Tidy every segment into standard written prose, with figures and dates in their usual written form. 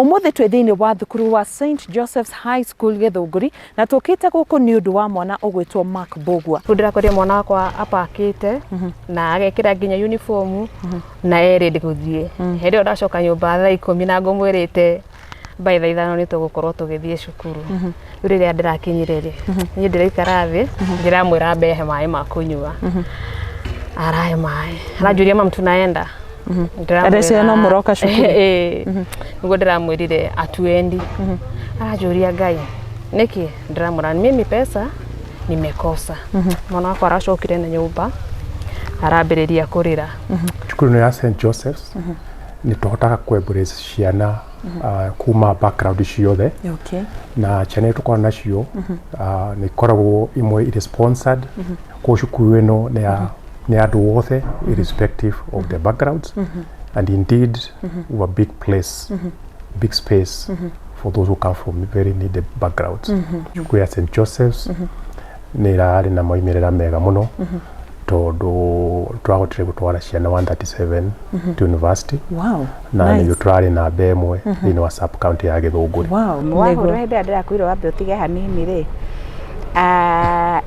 Ũmũthĩ twĩ thĩinĩ wa thukuru wa St Joseph's High School Gĩthũngũri na tũkĩte gũkũ nĩ ũndũ wa mwana ũgwĩtwo Mark Mbũgua. Rĩu ndĩrakorire mwana wakwa apakĩte na agekĩra nginya uniform na e ready gũthiĩ. Hĩndĩ ĩyo ndacoka nyũmba thaa 10 na ngũmwĩrĩte by thaa 5 nĩ tũgũkorwo tũgĩthiĩ cukuru. Rĩu rĩrĩa ndĩrakinyire rĩ, niĩ ndĩraikara thĩ ndĩramwĩra ambe ahe maĩ ma kũnyua. Arahe maĩ, aranjũria mam tunaenda? Ndĩramwĩra- Areciria no mũroka cukuru. Ĩĩ. Nĩguo ndĩramwĩrire atuendi. Aranjũria Ngai nĩkĩ? Ndĩramwĩra mimi pesa nimekosa. Mwana wakwa aracokire na nyũmba arambĩrĩria kũrĩra. Cukuru ĩno ya St Joseph's nĩ tũhotaga kũ embrace ciana kuma background ciothe. Na ciana iria tũkoragwo nacio nĩ ikoragwo imwe irĩ sponsored. Koguo cukuru ĩno nĩ ya nĩ andũ othe irrespective of their backgrounds. And indeed we have a big place, big space for those who come from very needy backgrounds. Cukuru ya St Joseph's nĩ ĩrarĩ na moimĩrĩra mega mũno tondũ twahotire gũtwara ciana 137 to university. Na nĩguo tũrarĩ namba ĩmwe thĩinĩ wa sub county ya Gĩthũngũri. Wahũrwo hĩndĩ ĩrĩa ndĩrakwĩrwo wambe ũtige hanini rĩ,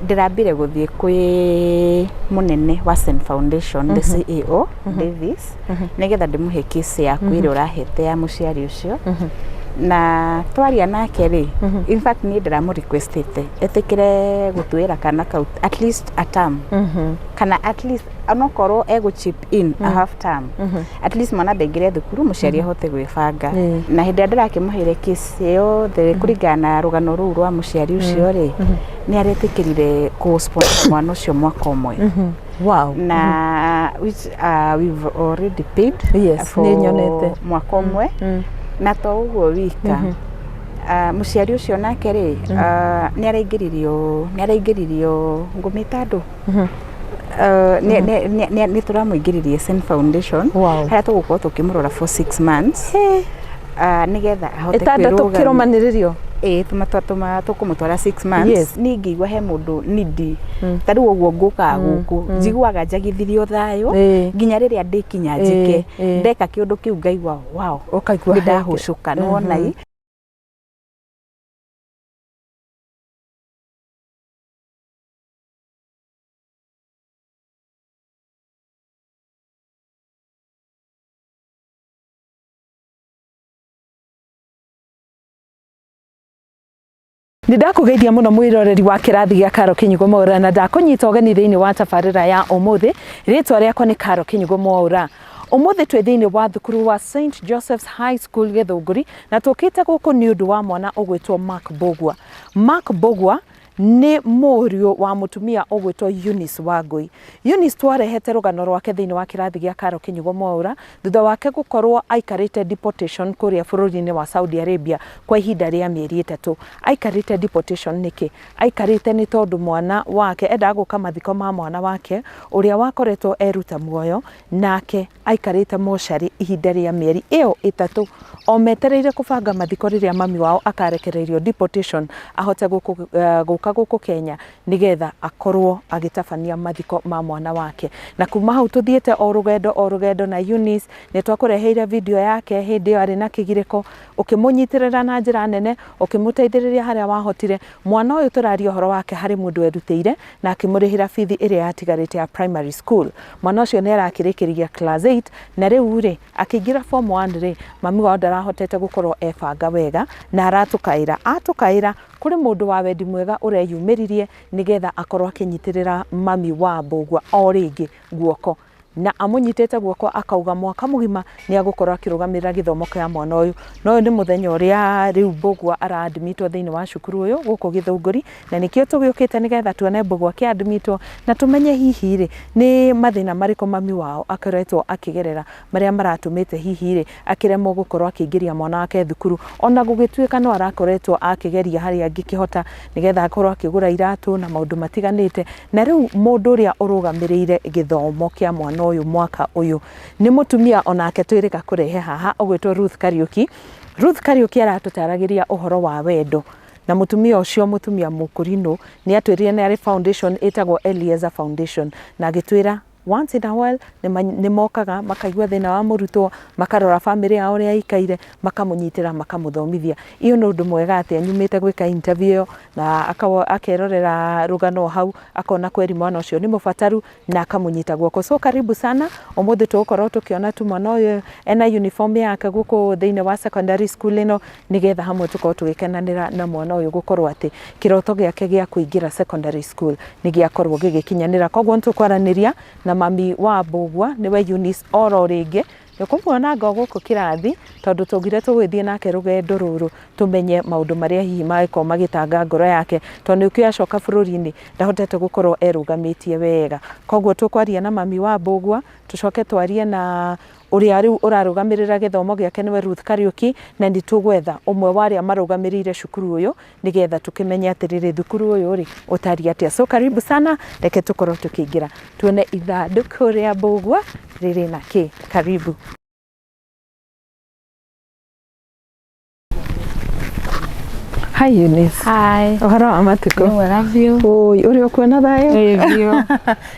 ndĩrambire gũthiĩ kwĩ mũnene wa St Foundation, the CEO Davis, nĩgetha ndĩmũhe case yaku ĩrĩa ũrahete ya mũciari ũcio. Na twaria nake rĩ, in fact niĩ ndĩramũ requestĩte etĩkĩre gũtuĩra kana kau at least a term, kana at least onokorwo egũ chip in a half term, at least mwana ndaingĩre thukuru mũciari ahote gwĩbanga. Na hĩndĩ ĩrĩa ndĩrakĩmũheire case yothe kũringana na rũgano rũu rwa mũciari ũcio rĩ, nĩ aretĩkĩrire kũ sponsor mwana ũcio mwaka ũmwe. Na which we've already paid for Nĩ nyonete. mwaka ũmwe. Na to ũguo wika, mũciari ũcio nake rĩ, nĩ araingĩririo, nĩ araingĩririo ngũmĩta andũ, nĩ tũramũingĩririe St Foundation harĩa tũgũkorwo tũkĩmũrora for 6 months nĩgetha ahote Ĩtandatũ kwĩrũgamia. kĩrũmanĩrĩrio. Ĩĩ, tũkũmũtwara 6 months. Niĩ ngĩigua he mũndũ needy ta rĩu ũguo ngũkaga gũkũ njiguaga njagithirio thayũ nginya rĩrĩa ndĩkinya njĩke ndeka kĩũndũ kĩu ngaigua wow, Ũkaigua nĩ ndahũcũka nĩ wona i. Nĩ ndakũgeithia mũno mwĩroreri wa kĩrathi gĩa Karo Kĩnyugo Mwaura, na ndakũnyita ũgeni thĩinĩ wa tabarĩra ya ũmũthĩ. Rĩtwa rĩakwa nĩ Karo Kĩnyugo Mwaura. Ũmũthĩ twĩ thĩinĩ wa thukuru wa St Joseph's High School Gĩthũngũri, na tũkĩte gũkũ nĩ ũndũ wa mwana ũgwĩtwo Mark Mbũgua. Mark Mbũgua nĩ mũriũ wa mũtumia ũgwĩtwo Eunice Wangũi. Eunice twarehete rũgano rwake thĩinĩ wa kĩrathi gĩa Karo Kĩnyugo Mwaura thutha wake gũkorwo aikarĩte deportation kũrĩa bũrũri-inĩ wa Saudi Arabia kwa ihinda rĩa mĩeri 3. Aikarĩte deportation nĩkĩ? Aikarĩte nĩ tondũ mwana wake endaga gũka mathiko ma mwana wake ũrĩa wakoretwo eruta muoyo, nake aikarĩte mocarĩ ihinda rĩa mĩeri ĩyo 3 o metereire kũbanga mathiko rĩrĩa mami wao akarekererio deportation ahote gũka gũkũ Kenya nĩgetha akorwo agĩtabania mathiko ma mwana wake. Na kuma hau tũthiĩte o rũgendo o rũgendo na Eunice nĩ twakũreheire video yake hĩndĩ ĩyo arĩ na kĩgirĩko, ũkĩmũnyitĩrĩra na njĩra nene, ũkĩmũteithĩrĩria harĩa wahotire. Mwana ũyũ tũraria ũhoro wake harĩ mũndũ werutĩire na akĩmũrĩhĩra bithi ĩrĩa yatigarĩte ya primary school. Mwana ũcio nĩ arakĩrĩkĩria class 8 na rĩu rĩ akĩingĩra form 1 rĩ, mami wao ndarahotete gũkorwo ebanga wega na aratũkaĩra. Atũkaĩra kũrĩ mũndũ wa wendi mwega ũreyumĩririe nĩgetha akorwo akĩnyitĩrĩra mami wa Mbũgua o rĩngĩ guoko, na amũnyitĩte guoko akauga mwaka mũgima nĩ agũkorwo akĩrũgamĩrĩra gĩthomo kĩa mwana ũyũ. Na ũyũ nĩ mũthenya ũrĩa rĩu Mbũgua ara-admitwo thĩinĩ wa cukuru ũyũ gũkũ Gĩthũngũri, na nĩkĩo tũgĩũkĩte nĩgetha tuone Mbũgua akĩ-admitwo na tũmenye hihi rĩ nĩ mathĩna marĩkũ mami wao akoretwo akĩgerera marĩa maratũmĩte hihi rĩ akĩremwo gũkorwo akĩingĩria mwana wake thukuru, ona gũgĩtuĩka no arakoretwo akĩgeria harĩa angĩkĩhota nĩgetha akorwo akĩgũra iratũ na maũndũ matiganĩte. Na rĩu mũndũ ũrĩa ũrũgamĩrĩire gĩthomo kĩa mwana ũyũ mwaka ũyũ nĩ mũtumia onake twĩrĩga kũrehe haha ũgwĩtwo Ruth Kariũki. Ruth Kariũki aratũtaragĩria ũhoro wa wendo, na mũtumia ũcio mũtumia mũkũrinũ nĩ atwĩrire nĩ arĩ foundation ĩtagwo Eliezer Foundation, na agĩtwĩra Once in a while nĩ mokaga makaigua thĩna wa mũrutwo, makarora bamĩrĩ yao ũrĩa ĩikaire, makamũnyitĩra makamũthomithia. Iyo nĩ ũndũ mwega atĩa nyumĩte gwĩka interview ĩyo na akerorera rũgano hau akona kweri mwana ũcio nĩ mũbataru na akamũnyita guoko. So karibu sana, ũmũthĩ tũgũkorwo tũkĩona tu mwana ũyũ ena uniform yake gũkũ thĩinĩ wa secondary school ĩno, nĩgetha hamwe tũkorwo tũgĩkenanĩra na mwana ũyũ gũkorwo atĩ kĩroto gĩake gĩa kũingĩra secondary school nĩ gĩakorwo gĩgĩkinyanĩra. Koguo nĩ tũkwaranĩria na mami wa Mbũgua nĩwe Eunice oro rĩngĩ, nĩũkũmuona ngo gũkũ kĩrathi tondũ tũgire tũgũgĩthiĩ nake rũgendo rũrũ tũmenye maũndũ marĩa hihi mangĩkorwo magĩtanga ngoro yake, tondũ nĩũkĩo acoka bũrũri-inĩ ndahotete gũkorwo erũgamĩtie wega. Koguo tũkwaria na mami wa Mbũgua, tũcoke twarie na ũrĩa rĩu ũrarũgamĩrĩra gĩthomo gĩake nĩwe Ruth Kariuki, na nĩ tũgwetha ũmwe wa arĩa marũgamĩrĩire cukuru ũyũ nĩgetha tũkĩmenye atĩrĩrĩ thukuru ũyũ rĩ ũtariĩ atĩa. So karibu sana, reke tũkorwo tũkĩingĩra tuone ithandũkũ rĩa Mbũgua rĩrĩ na kĩ. Karibu. Hi Eunice. Hi. Ũhoro wa matukũ? Nĩ mwega biũ. Ũi, ũrĩ ũkuona thayũ? Ĩĩ biũ.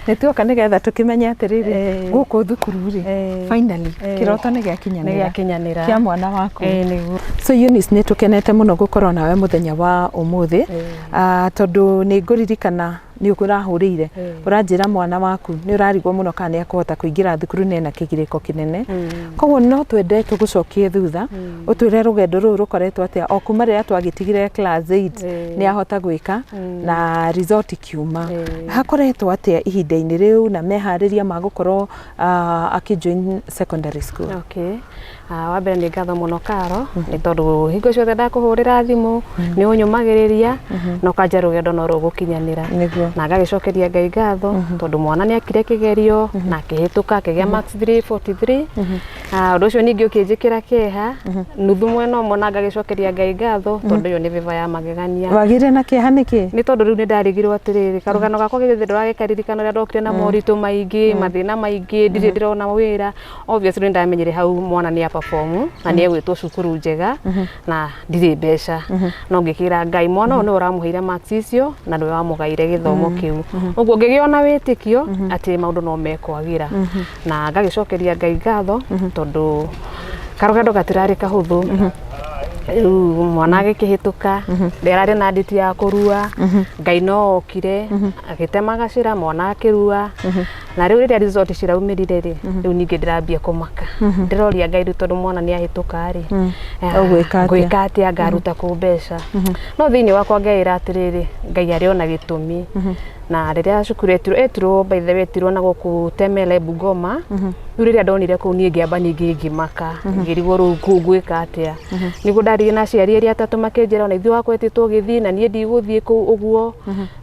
Nĩ tuoka nĩgetha tũkĩmenye atĩrĩrĩ gũkũ thukuru rĩ, finally kĩroto nĩ gĩakinyanĩra. Nĩ gĩakinyanĩra. Kĩa mwana waku. Ĩĩ nĩguo. So Eunice, nĩ tũkenete mũno gũkorwo nawe mũthenya wa ũmũthĩ, tondũ nĩ ngũririkana nĩ ũrahũrĩire ũranjĩra mwana waku nĩ ũrarigwo mũno kana nĩ ekũhota kũingĩra thukuru na ena kĩgirĩko kĩnene. Koguo no twende tũgũcokie thutha, ũtwĩre rũgendo rũrũ rũkoretwo atĩa o kuma rĩrĩa twagĩtigire class 8 nĩ ahota gwĩka na result ikiuma. Hakoretwo atĩa ihinda-inĩ rĩu na meharĩria ma gũkorwo akĩjoin secondary school? Okay. Wa mbere nĩ ngatho mũno Karo, nĩ tondũ hingo ciothe ndakũhũrĩra thimũ nĩ ũnyũmagĩrĩria na ũkanja rũgendo no rũgũkinyanĩra. Nĩguo. Na ngagĩcokeria Ngai ngatho tondũ mwana nĩ akire kĩgerio na akĩhĩtũka akĩgĩa marks 343. Ũndũ ũcio ningĩ ũkĩnjĩkĩra kĩeha nuthu mwena ũmwe, na ngagĩcokeria Ngai ngatho tondũ ĩyo nĩ favor ya magegania. Wagĩire na kĩeha nĩkĩ? Nĩ tondũ rĩu nĩ ndarigirwo atĩrĩrĩ, karũgano gakwa githĩ ndũragĩkaririkana ũrĩa ndokire na moritũ maingĩ, mathĩna maingĩ, ndirĩ ndĩrona wĩra. Obviously nĩ ndamenyire hau mwana nĩ aperform na nĩ egwĩtwo cukuru njega na ndirĩ mbeca, no ngĩkĩra Ngai mwana ũyũ nĩwe ũramũheire marks icio na nĩwe wamũgaire gĩthomo kĩu, ũguo ngĩgĩona wĩtĩkio atĩ maũndũ no mekwagĩra, na ngagĩcokeria Ngai ngatho tondũ karũgendo gatirarĩ kahũthũ. Rĩu mwana agĩkĩhĩtũka, ndĩrarĩ na nditi ya kũrua, Ngai no okire agĩtema gacĩra, mwana akĩrua. Na rĩu rĩrĩa result ciraumĩrire rĩ, rĩu ningĩ ndĩrambia kũmaka, ndĩroria Ngai rĩu tondũ mwana nĩ ahĩtũka rĩ, Ũgwĩka atĩa? Ngwĩka atĩa? Ngaruta kũ mbeca? No thĩinĩ wakwa ngeĩra atĩrĩrĩ, Ngai arĩ ona gĩtũmi. Na rĩrĩa cukuru etirwo, etirwo by the way, etirwo na gũkũ Temele Bungoma. Rĩu rĩrĩa ndonire kũu, niĩ ngĩamba ningĩ ngĩmaka, ngĩrigwo rĩu kũu ngwĩka atĩa. Nĩguo ndaririe na aciari erĩ atatũ, makĩnjĩra ona ithuĩ wakwetĩtwo ũgĩthiĩ na niĩ ndigũthiĩ kũu ũguo.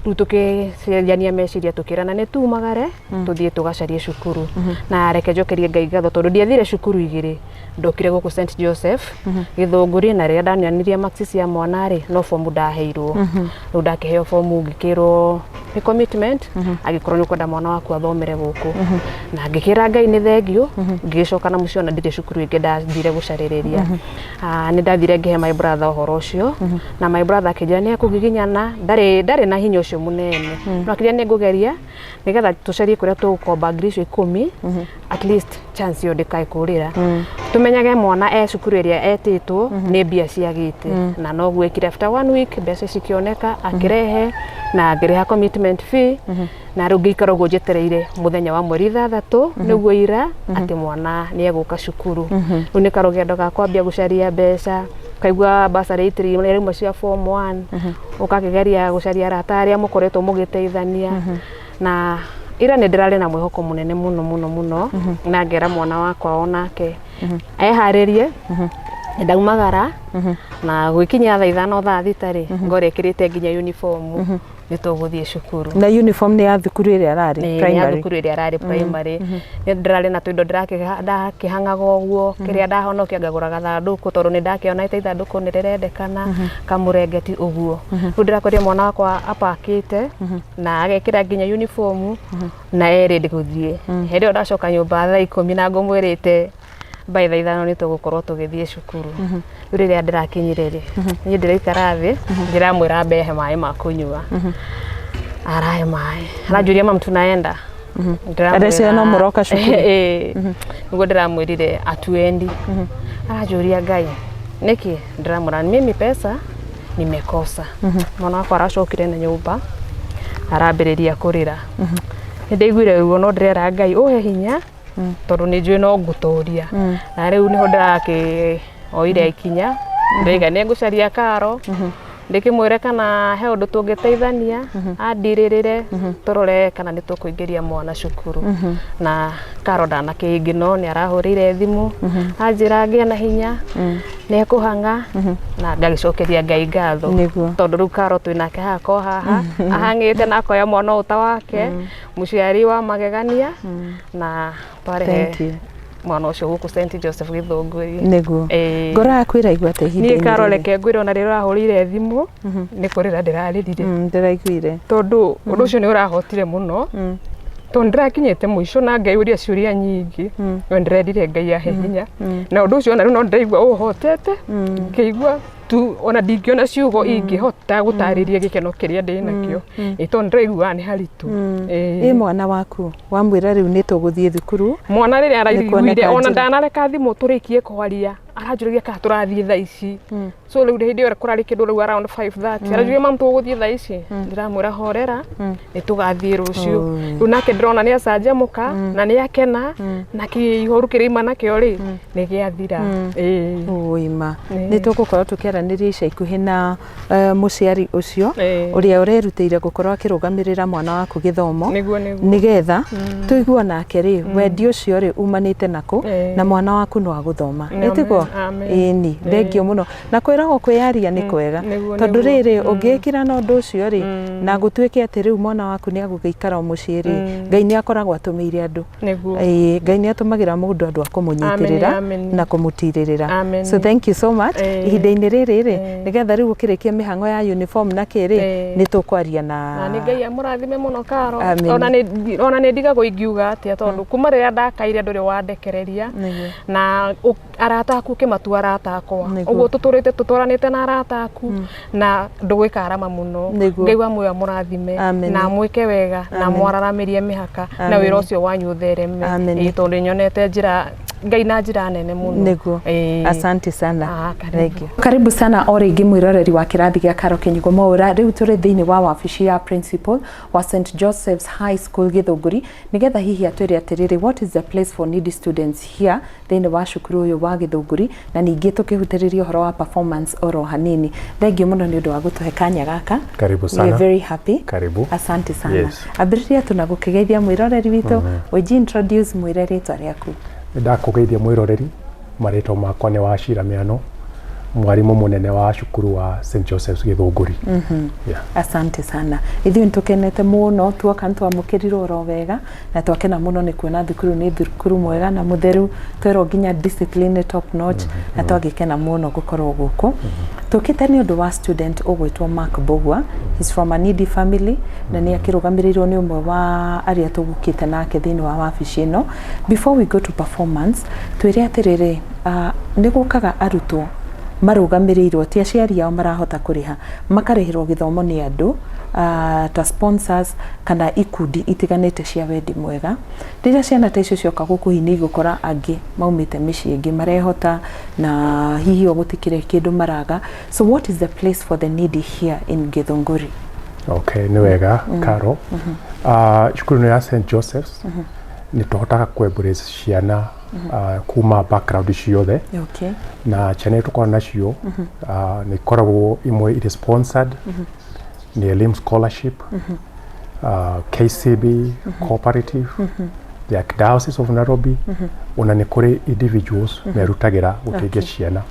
Rĩu tũkĩcenjania meciria, tũkĩrana nĩ tumagare tũthiĩ tũgacarie cukuru. Na reke njokerie Ngai ngatho tondũ ndiathire cukuru igĩrĩ, ndokire gũkũ St Joseph Gĩthũngũri, na rĩrĩa ndaneanire marks cia mwana rĩ, no fomu ndaheirwo. Rĩu ndakĩheo fomu ngĩkĩrwo nĩ commitment angĩkorwo nĩ ũkwenda mwana waku athomere gũkũ, na ngĩkĩra Ngai nĩ thengiũ. Ngĩgĩcoka na mũciĩ, ona ndirĩ cukuru ĩngĩ ndathire gũcarĩrĩria. Nĩ ndathire ngĩhe my brother ũhoro ũcio, na my brother akĩnjĩra nĩ ekũgiginyana, ndarĩ na hinya ũcio mũnene, no akĩnjĩra nĩ ngũgeria nĩgetha tũcarie kũrĩa tũgũkomba ngiri icio 10, at least chance ĩyo ndĩkae kũrĩra, tũmenyage mwana e cukuru ĩrĩa etĩtwo nĩ mbia ciagĩte. Na noguo ekire, after one week mbeca cikĩoneka, akĩrehe na ngĩrĩha commitment fee, na rĩu ngĩikara ũguo njetereire mũthenya wa mweri 6 nĩguo ira atĩ mwana nĩ egũka cukuru. Rĩu nĩ karũgendo ga kwambia gũcaria mbeca, kaigua bursary itirĩ irauma cia form 1, ũgakĩgeria gũcaria arata arĩa mũkoretwo mũgĩteithania. Na ira nĩ ndĩrarĩ na mwĩhoko mũnene mũno mũno mũno, na ngera mwana wakwa onake eharĩrie. Ndaumagara na gwĩkinyia thaa 5, thaa 6 rĩ, ngorwo ĩkĩrĩte nginya uniform, nĩ tũgũthiĩ cukuru. Na uniform nĩ ya thukuru ĩrĩa ararĩ? Nĩ ya Primary. Thukuru ĩrĩa ararĩ primary. Nĩ ndĩrarĩ na tũindo ndakĩhang'aga ũguo, kĩrĩa ndahonokia ngagũra gathandũkũ, tondũ nĩ ndakĩona ithandũkũ nĩ rĩrendekana, kamũrengeti ũguo. Rĩu ndĩrakorire mwana wakwa apakĩte na agekĩra nginya uniform na e ready gũthiĩ. Hĩndĩ ĩyo ndacoka nyũmba thaa 10 na ngũmwĩrĩte by thaa 5 nĩ tũgũkorwo tũgĩthiĩ cukuru. Rĩu rĩrĩa ndĩrakinyire rĩ, niĩ ndĩraikara thĩ, ndĩramwĩra mbehe maĩ ma kũnyua, arahe maĩ, aranjũria, "Mam, tunaenda?" Ndĩramwĩra- Areciria no mũroka cukuru. Ĩĩ. Nĩguo ndĩramwĩrire atuendi. Aranjũria Ngai nĩkĩ? Ndĩramwĩra mimi pesa nimekosa. Mwana wakwa aracokire na nyũmba arambĩrĩria kũrĩra. Nĩ ndaiguire ruo no ndĩrera Ngai ũhe hinya tondũ nĩ njũĩ no ngũtũria. Na rĩu nĩho ndĩrakĩoire ikinya ndĩraiga nĩ ngũcaria karo ndĩkĩmwĩre kana he ũndũ tũngĩteithania andirĩrĩre tũrore kana nĩ tũkũingĩria mwana cukuru. Na karo ndanakĩingĩ no nĩ arahũrĩire thimũ anjĩra ngĩe na hinya nĩ ekũhang'a na ngagĩcokeria Ngai ngatho. Nĩguo. Tondũ rĩu karo twĩ nake haha ko haha ahang'ĩte na akoya mwana ũyũ ta wake mũciari wa magegania na twarehe Thank you. Mwana ũcio gũkũ St Joseph Gĩthũngũri. Nĩguo. Ĩĩ. Ngoro yaku ĩraigua atĩa ihinda-inĩ Niĩ Karo rĩrĩ? Reke ngwĩre ona rĩrĩa ũrahũrĩire thimũ nĩ kũrĩra ndĩrarĩrire. Ndĩraiguire. Tondũ ũndũ ũcio nĩ ũrahotire mũno tondũ ndĩrakinyĩte mũico na ngeyũria ciũria nyingĩ no ndĩrendire Ngai ahe hinya na ũndũ ũcio ona rĩu no ndĩraigua ũhotete ngĩigua tu ona ndingĩona ciugo ingĩhota gũtarĩria gĩkeno kĩrĩa ndĩ nakĩo. Ĩ tondũ ndĩraigua nĩ haritũ. Ĩ Ĩĩ. mwana waku wamwĩra rĩu nĩ tũgũthiĩ thukuru? Mwana rĩrĩa Nĩ kuoneka araiguire ona njĩra. ndanareka thimũ tũrĩkie kwaria aranjũragia kana tũrathiĩ thaa ici. So rĩu hĩndĩ ĩyo kũrarĩ kĩndũ rĩu around 5:30 aranjũria, "Mam, tũgũthiĩ thaa ici?" Ndĩramwĩra, "Horera, nĩ tũgathiĩ rũciũ." Rĩu nake ndĩrona nĩ acanjamũka na nĩ akena na kĩihoru kĩrĩa ima nakĩo rĩ nĩ gĩathira. Ĩĩ. Ũima. Ĩĩ. Nĩ tũgũkorwo tũkĩaranĩria ica ikuhĩ na mũciari ũcio Ĩĩ. ũrĩa ũrerutĩire gũkorwo akĩrũgamĩrĩra mwana waku gĩthomo Nĩguo, nĩguo. nĩgetha tũigue nake rĩ wendi ũcio rĩ umanĩte nakũ Ĩĩ. na mwana waku no agũthoma. Amen, ĩtiguo? amen. Ĩni, thengio mũno na kwĩragwo kwĩyaria nĩ kwega Nĩguo, tondũ nĩguo. rĩrĩ ũngĩkira na ũndũ ũcio rĩ na gũtuĩke atĩ rĩu mwana waku nĩ agũgĩikara o mũciĩ rĩ, Ngai nĩ akoragwo atũmĩire andũ. Nĩguo. Ĩĩ, Ngai nĩ atũmagĩra mũndũ andũ a kũmũnyitĩrĩra Amen, amen. na kũmũtirĩrĩra. Amen. So thank you so much. Ĩĩ. Ihinda-inĩ rĩrĩ rĩ Ĩĩ. nĩgetha rĩu ũkĩrĩkie mĩhang'o ya uniform na kĩ rĩ Ĩĩ. nĩ tũkwaria na Na nĩ Ngai amũrathime mũno Karo. Amen. Ona nĩ ndigagwo ingiuga atĩa tondũ kuma rĩrĩa ndakaire ndũrĩ wandekereria Nĩguo. na arata aku ũkĩmatua arata akwa. Nĩguo. Ũguo tũtũrĩte tũtwaranĩte na arata aku na ndũgwĩka arama mũno. Nĩguo. Ngai wa muoyo amũrathime Amen. na amwĩke wega na Amen. mwararamĩrie mĩhaka na Amen. wĩra ũcio wanyu ũthereme. Amen. Ĩĩ, tondũ nyonete njĩra Ngai na njĩra nene mũno. Nĩguo. Ĩĩ. Asante sana. Ah, karibu. Thank you. Karibu sana o rĩngĩ mwĩroreri wa kĩrathi gĩa Karo Kĩnyugo Mwaũra. Rĩu tũrĩ thĩinĩ wa wabici ya principal wa St Joseph's High School Gĩthũngũri nĩgetha hihi atwĩre atĩrĩrĩ, what is the place for needy students here thĩinĩ wa cukuru ũyũ wa Gĩthũngũri, na ningĩ tũkĩhutĩrĩria ũhoro wa performance oro hanini. Thengiũ mũno nĩ ũndũ wa gũtũhe kanya gaka. Karibu We sana. are very happy. Karibu. Asante sana. Yes. Ambĩrĩria tu na gũkĩgeithia mwĩroreri witũ, ũnji introduce, mwĩre rĩtwa rĩaku. Nĩ ndakũgeithia mwĩroreri, marĩtwa makwa nĩ Wachira Mĩano, mwarimũ mũnene wa cukuru wa St Joseph's Gĩthũngũri. Yeah. Asante sana. Ithuĩ nĩtũkenete mũno tuoka nĩtwamũkĩrirwo oro wega na twakena mũno nĩ kuona thukuru nĩ thukuru mwega na mũtheru, twerwo nginya discipline nĩ top notch na twagĩkena mũno gũkorwo gũkũ. Tũkĩte nĩ ũndũ wa student ũgwĩtwo Mark Mbugua. He's from a needy family na nĩ akĩrũgamĩrĩirwo nĩ ũmwe wa arĩa tũgũkĩte nake thĩinĩ wa wabici ĩno. Before we go to performance, twĩre atĩrĩrĩ, nĩ gũkaga arutwo marũgamĩrĩirwo ti aciari ao marahota kũrĩha, makarĩhĩrwo gĩthomo nĩ andũ ta sponsors kana ikundi itiganĩte cia wendi mwega. Rĩrĩa ciana ta icio cioka gũkũ hihi nĩ igũkora angĩ maumĩte mĩciĩ ĩngĩ marehota na hihi o gũtikĩrĩ kĩndũ maraga. So what is the place for the needy here in Gĩthũngũri? Okay, nĩ wega Karo. Cukuru ĩno ya St Joseph's nĩ tũhotaga kũ embrace ciana kuma background ciothe na ciana iria tũkoragwo nacio nĩ ikoragwo imwe irĩ sponsored nĩ Elimu Scholarship, KCB Cooperative, the Archdiocese of Nairobi, ona nĩ kũrĩ individuals merutagĩra gũteithia ciana.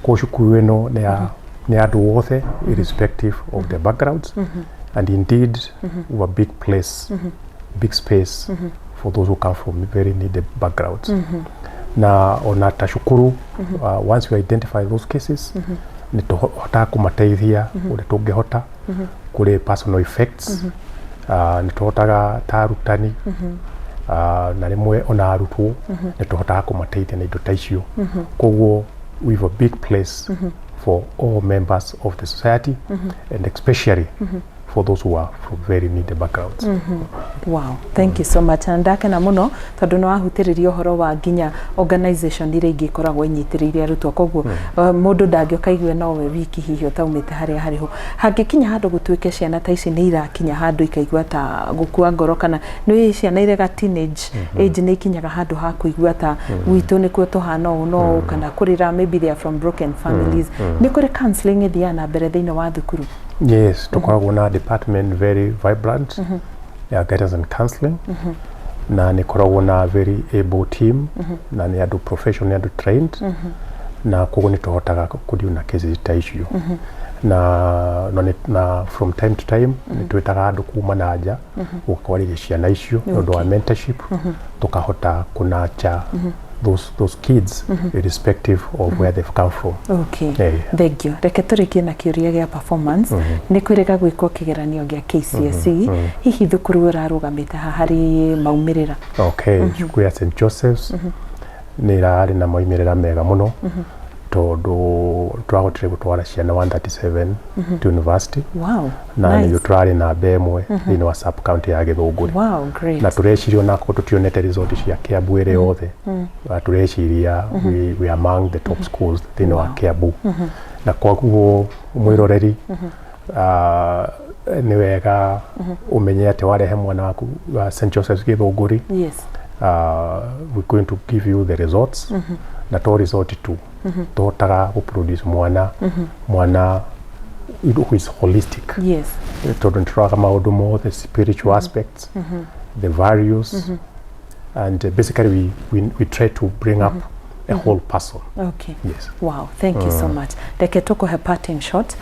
Koguo cukuru ĩno nĩ ya andũ othe irrespective of their backgrounds, and indeed we have a big place, big space for those who come from very needy backgrounds. Na ona ta cukuru, once we identify those cases, nĩ tũhotaga kũmateithia ũrĩa tũngĩhota kũrĩ personal effects. Nĩ tũhotaga ta arutani na rĩmwe ona arutwo nĩ tũhotaga kũmateithia na indo ta icio. Koguo we have a big place for all members of the society and especially for for those who are from very needy backgrounds. Wow, thank you so much. Na ndakena muno tondu nĩ wahutĩrĩria ũhoro wa nginya organization iria ingĩ ikoragwo inyitĩrĩire arutwo. Koguo mũndũ ndangĩũka aigue nowe wiki hihi ũtaumĩte harĩa harĩho. Hangĩkinya handũ gũtuĩke ciana ta ici nĩ irakinya handũ ikaigua ta gũkua ngoro, kana nĩ ciana irega teenage age, nĩ ikinyaga handũ ha kũigua ta gwitũ nĩkuo tũhana ũũ no ũũ, kana kũrĩra, maybe they are from broken families. Nĩ kũrĩ counseling ĩthiaga na mbere thĩinĩ wa thukuru? Yes, tukoragwo na department very vibrant ya guidance and counseling, na nĩ koragwo na very able team, na nĩ andũ professional, nĩ andũ trained, na koguo nĩ tũhotaga kũdeal na cases ta icio. Na from time to time nĩ twĩtaga andũ kuma na nja gũka kwarĩria ciana icio nĩ ũndũ wa mentorship, tũkahota kũnurture those kids irrespective of where they've come from. Thank you. Reke tũrĩkie na kĩũria gĩa performance. Nĩ kwĩrĩga gwĩkwo kĩgeranio gĩa KCSE. Hihi thukuru ũrarũgamĩte ha harĩ maumĩrĩra? Okay, cukuru ya St Joseph's nĩ ĩrarĩ na moimĩrĩra mega mũno, tondũ twahotire gũtwara ciana 137 to university. Na nĩguo tũrarĩ namba 1 thĩinĩ wa sub county ya Gĩthũngũri. Na tũreciria, onakorwo tũtionete result cia Kiambu ĩrĩ yothe, tũreciria we are among the top schools thĩinĩ wa Kiambu. Na koguo mwĩroreri, nĩ wega ũmenye atĩ warehe mwana waku wa St Joseph's Gĩthũngũri, we're going to give you the results. Na to result tu, tũhotaga gũproduce mwana who is holistic, tondũ nĩtũroraga maũndũ mothe, spiritual aspects, the values, and basically we try to bring up a whole person. Yes. Wow, thank you so much. Reke tũkũhe parting shot.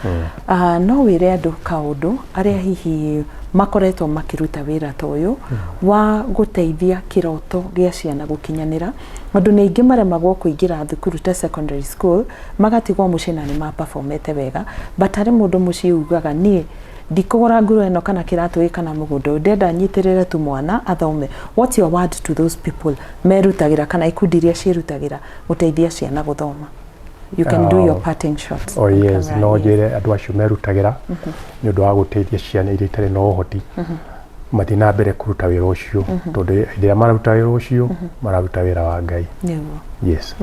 No wĩre andũ kaũndũ arĩa hihi makoretwo makĩruta wĩra ta ũyũ wa gũteithia kĩroto gĩa ciana gũkinyanĩra, andũ nĩ aingĩ maremagwo kũingĩra thukuru ta secondary school, magatigwo mũciĩ na nĩ maperformete wega, but harĩ mũndũ mũciĩ ugaga, "Niĩ ndikũgũra nguru ĩno kana kĩratũ gĩkĩ kana mũgũnda ũyũ, ndenda nyitĩrĩre tu mwana athome." What's your word to those people merutagĩra kana ikundi iria ciĩrutagĩra gũteithia ciana gũthoma? You can do your parting shots Oh on yes, camera, no yes. njĩre andũ acio merutagĩra nĩ ũndũ wa gũteithia ciana iria itarĩ na ũhoti mathiĩ na mbere kũruta wĩra ũcio, tondũ hĩndĩ ĩrĩa mararuta wĩra ũcio, mararuta wĩra wa Ngai. Yes.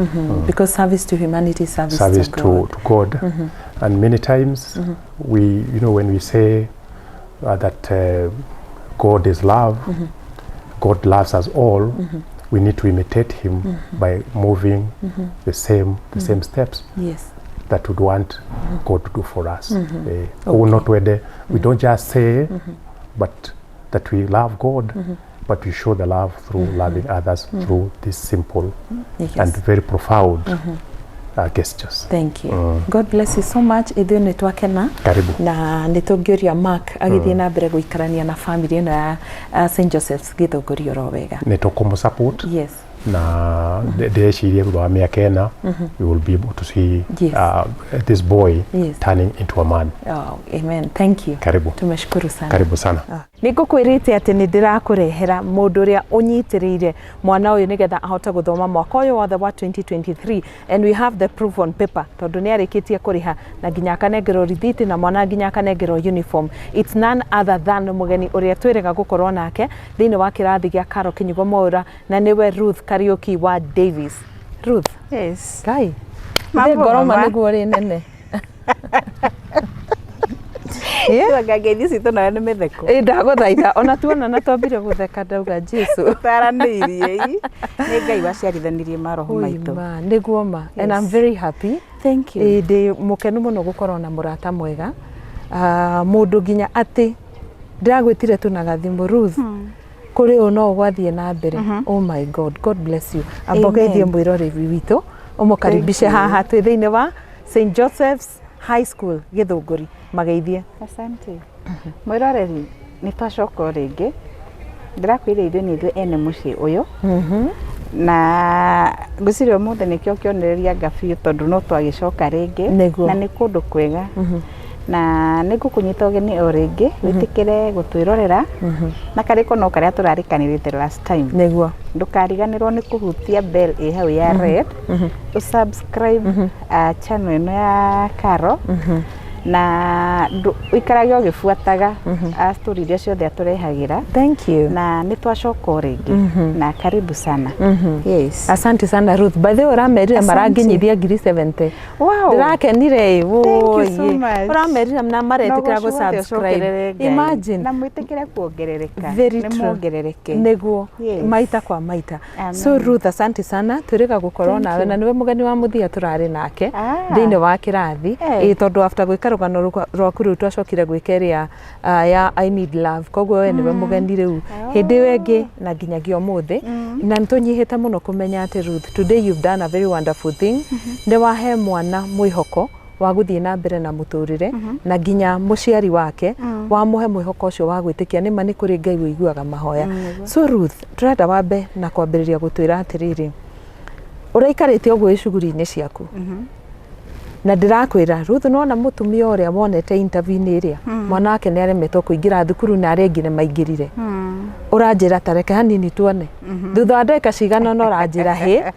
Because service to humanity is service, Service to God. To God. And many times we, when we say that God is love, God loves us all, we need to imitate him by moving the same steps that would want God to do for us. Koguo no twende, we don't just say but that we love God, but we show the love through loving others through this simple and very profound gestures. Thank you. God bless you so much. Ithuĩ nĩ twakena. Karibu. Na nĩ tũngĩũria Mark agĩthiĩ na mbere gũikarania na family ĩno ya St Joseph's Gĩthũngũri oro wega. Nĩ tũkũmũ support na ndĩreciria thutha wa mĩaka 4 we will be able to see this boy turning into a man. Oh, amen. Thank you. Karibu. Tumeshukuru sana. Karibu sana. Nĩ ngũkwĩrĩte atĩ nĩ ndĩrakũrehera mũndũ ũrĩa ũnyitĩrĩire mwana ũyũ nĩgetha ahote gũthoma mwaka ũyũ wothe wa 2023, and we have the proof on paper, tondũ nĩ arĩkĩtie kũrĩha na nginya akanengerwo rithiti na mwana nginya akanengerwo uniform. It's none other than mũgeni ũrĩa twĩrĩga gũkorwo nake thĩinĩ wa kĩrathi gĩa Karo Kĩnyugo Mwaũra, na nĩwe Ruth Kariũki wa Davis. Ruth. Yes. Ngai. Mambo, ngoroma mama. Nĩguo rĩ nene. Anga ngeithi citũ nayo nĩ mĩtheko. Ĩ, ndagũthaitha, ona tuona na twambire gũtheka, ndauga Jesu. Taranĩirie nĩ Ngai waciarithanirie maroho maitũ. Ma, nĩguo ma, and I'm very happy. Thank you. Ĩ, ndĩ mũkenu mũno gũkorwo na mũrata mwega. Ah, mũndũ nginya atĩ ndĩragwĩtire tu na gathimũ, Ruth, kũrĩ ũũ no gwathiĩ na mbere. Oh my God, God bless you. Amba ũgeithie mwĩroreri witũ, ũmũkaribishe haha twĩ thĩinĩ wa St Joseph's High School Gĩthũngũri, mageithie. Asante. Mwĩroreri, nĩ twacoka o rĩngĩ. Ndĩrakwĩra ithuĩ nĩ ithuĩ ene mũciĩ ũyũ, na ngwĩciria ũmũthĩ nĩkĩo kĩonereria nga biũ, tondũ no twagĩcoka rĩngĩ. Na nĩ kũndũ kwega, na nĩ ngũkũnyita ũgeni o rĩngĩ wĩtĩkĩre gũtwĩrorera na karĩko no karĩa tũrarĩkanĩrĩte last time. Ndũkariganĩrwo nĩ kũhutia bell ĩ hau ya red, ũsubscribe channel ĩno ya Karo. Na ũikarage ũgĩbuataga story iria ciothe atũrehagĩra. Thank you. Na nĩ twacoka o rĩngĩ, na karibu sana. Yes. Asante sana, Ruth. By the way, ũramerire Asante. maranginyithia 70,000. Ndĩrakenire. Thank you so much. Ũramerire na maretĩkĩra Na ũgoci wothe gũ-subscribe. ũcokerere Ngai. Imagine. Na mwĩtĩkĩre kuongerereka. Very Nĩ true. muongerereke. Nĩguo. Yes. Maita kwa maita. Amen. So Ruth, asante sana, twĩrĩga gũkorwo Thank nawe you. na nĩwe mũgeni wa mũthia tũrarĩ nake thĩinĩ wa kĩrathi. Ĩĩ, tondũ after gwĩka rũgano rwaku rĩu twacokire gwĩka ĩrĩa ya I Need Love, koguo we nĩwe mũgeni rĩu hĩndĩ ĩyo ĩngĩ na nginyagia ũmũthĩ. Na nĩ tũnyihĩte mũno kũmenya atĩ Ruth, today you've done a very wonderful thing. Nĩ wahe mwana mwĩhoko wa gũthiĩ na mbere na mũtũrĩre, na nginya mũciari wake wamũhe mwĩhoko ũcio wa gwĩtĩkia nĩma nĩ kũrĩ Ngai ũiguaga mahoya. So Ruth, tũrenda wambe na kwambĩrĩria gũtwĩra atĩrĩrĩ, ũraikarĩte ũguo wĩ cuguri-inĩ ciaku na ndĩrakwĩra Ruth, nĩwona mũtumia ũrĩa wonete interview-inĩ ĩrĩa mwana wake nĩ aremetwo kũingĩra thukuru na arĩa angĩ nĩ maingĩrire, ũranjĩra tareke hanini tuone. Thutha wa ndagĩka cigana ũna ũranjĩra, hĩ,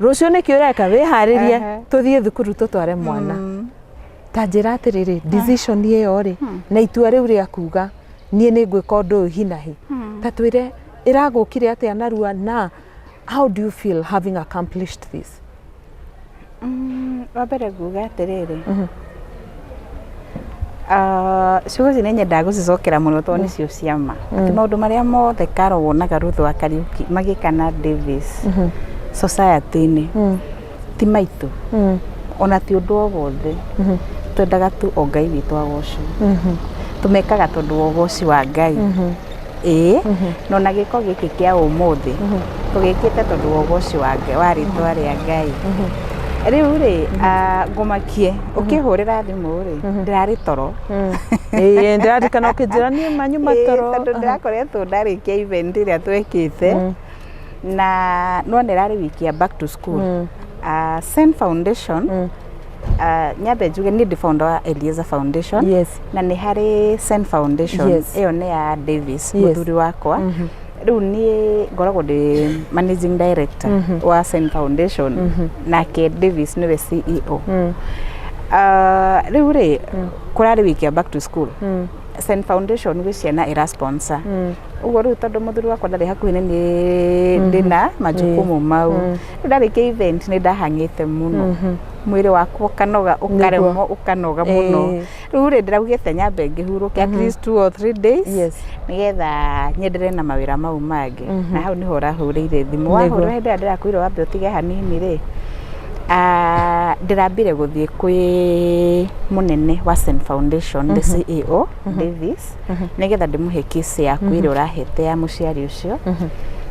rũciũ nĩkĩ ũreka, wĩharĩrie tũthiĩ thukuru tũtware mwana. Ta njĩra atĩrĩrĩ, decision ĩyo rĩ na itua rĩu rĩa kuga niĩ nĩ ngwĩka ũndũ ũyũ hinahi, ta twĩre ĩragũkire atĩa narua, na how do you feel having accomplished this? Wa mbere nguga atĩrĩrĩ, ciugo ici nĩ nyendaga gũcicokera mũno tondũ nĩcio ciama, atĩ maũndũ marĩa mothe Karo wonaga Ruth wa Kariuki magĩka na Davis society-inĩ ti maitũ, ona ti ũndũ o wothe. Twendaga tu o Ngai witũ agocwo. Tũmekaga tondũ wa ũgoci wa Ngai. Ĩĩ, no na gĩko gĩkĩ kĩa ũmũthĩ tũgĩkĩte tondũ wa ũgoci wa Ngai, wa rĩtwa rĩa Ngai. Rĩu rĩ, ngũmakie ũkĩhũrĩra thimũ rĩ, ndĩrarĩ toro. Ĩĩ, ndĩraririkana ũkĩnjĩra niĩ manyu matoro. Ĩĩ, tondũ ndĩrakoretwo ndarĩkia event ĩrĩa twekĩte na nona ĩrarĩ wiki ya back to school. Sen Foundation, nyambe njuge niĩ ndĩ founder wa Eliezer Foundation na nĩ harĩ Sen Foundation. Ĩyo nĩ ya Davis, mũthuri wakwa. Rĩu niĩ ngoragwo ndĩ managing director wa Sen Foundation, nake Davis nĩwe CEO. Rĩu rĩ, kũrarĩ wiki ya back to school. Sen Foundation gwĩ ciana ĩra sponsor. Ũguo rĩu tondũ mũthuri wakwa ndarĩ hakuhĩ nĩ niĩ ndĩna majukumu mau. Rĩu ndarĩkia event nĩ ndahang'ĩte mũno, mwĩrĩ wakwa ũkanoga, ũkaremwo, ũkanoga mũno. Rĩu rĩ, ndĩraugĩte nyambe ngĩhurũke at least 2 or 3 days nĩgetha nyenderee na mawĩra mau mangĩ. Na hau nĩho ũrahũrĩire thimũ. Wahũra hĩndĩ ĩrĩa ndĩrakwĩra wambe ũtige hanini rĩ, ndĩrambire gũthiĩ kwĩ mũnene wa Sen Foundation, the CEO Davis, nĩgetha ndĩmũhe case yaku ĩrĩa ũrahete ya mũciari ũcio.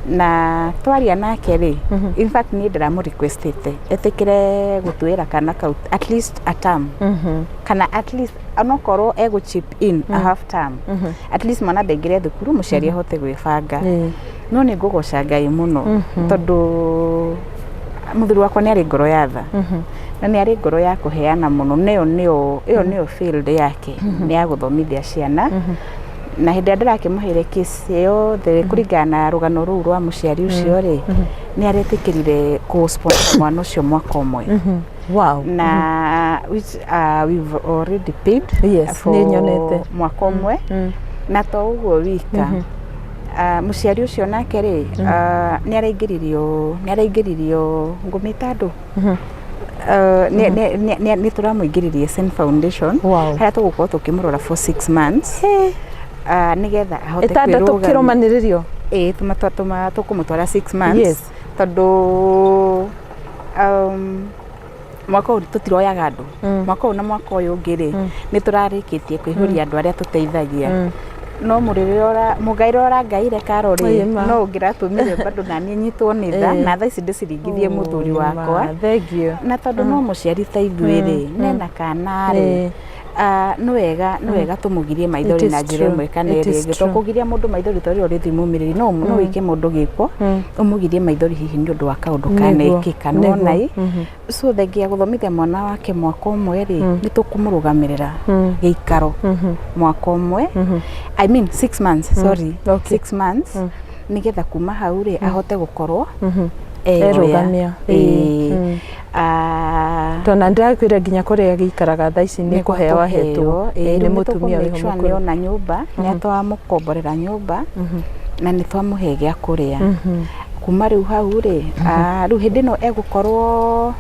Na twaria nake rĩ, in fact niĩ ndĩramũ requestĩte etĩkĩre gũtuĩra kana kau at least a term, kana at least onokorwo egũ chip in a half term, at least mwana ndaingĩre thukuru, mũciari ahote gwĩbanga. No nĩ ngũgoca Ngai mũno tondũ mũthuri wakwa nĩ arĩ ngoro ya tha na nĩ arĩ ngoro ya kũheana mũno. Nĩyo nĩyo ĩyo nĩyo field yake, nĩ ya gũthomithia ciana. Na hĩndĩ ĩrĩa ndĩrakĩmũheire case yothe kũringana na rũgano rũu rwa mũciari ũcio rĩ, nĩ aretĩkĩrire kũ sponsor mwana ũcio mwaka ũmwe. Na which we've already paid for nĩ nyonete. Mwaka ũmwe. Na to ũguo wika, mũciari ũcio nake rĩ, nĩ araingĩririo ngũmĩta andũ. Nĩ tũramũingĩririe Sen Foundation harĩa tũgũkorwo tũkĩmũrora for 6 months, nĩgetha ahote Ĩtandatũ kwĩrũgamia. Kĩrũmanĩrĩrio. Ĩĩ, tũkũmũtwara 6 months tondũ mwaka ũyũ tũtiroyaga andũ. Mwaka ũyũ na mwaka ũyũ ũngĩ rĩ, nĩ tũrarĩkĩtie kũihũria andũ arĩa tũteithagia. No mũrĩrĩ mũngairĩ ũrangaire Karo rĩ, Ĩĩ, ma. no ũngĩratũmire bado naniĩ nyitwo nĩ tha na thaa ici ndĩciringithie mũthuri wakwa. Thank you. Na tondũ no mũciari ta ithuĩ rĩ, nena kana rĩ, nĩ wega tũmũgirie maithori na njĩra ĩmwe kana ĩrĩa ĩngĩ. To kũgiria mũndũ maithori to rĩo rĩthi mumĩrĩri, no wĩke mũndũ gĩko ũmũgirie maithori hihi nĩ ũndũ wa kaũndũ kanekĩka nĩwona ĩ. So thengia gũthomithia mwana wake mwaka ũmwe rĩ, nĩ tũkũmũrũgamĩrĩra gĩikaro mwaka ũmwe, I mean 6 months, sorry, 6 months, nĩgetha kuma hau rĩ ahote gũkorwo eyoya. Erũgamia. Ĩĩ. Mm. Ah, Tondũ ndĩrakwĩra nginya kũrĩa gĩikaraga thaa ici nĩ kũheo ahetwo. Ĩĩ, Ĩĩ, rĩu nĩ mũtumia nĩ wĩho tũkũ-make sure mũkũrũ. nĩona nyũmba, nĩ twamũkomborera nyũmba na nĩ twamũhe gĩa kũrĩa. Kuma rĩu hau rĩ, ah, rĩu hĩndĩ ĩno egũkorwo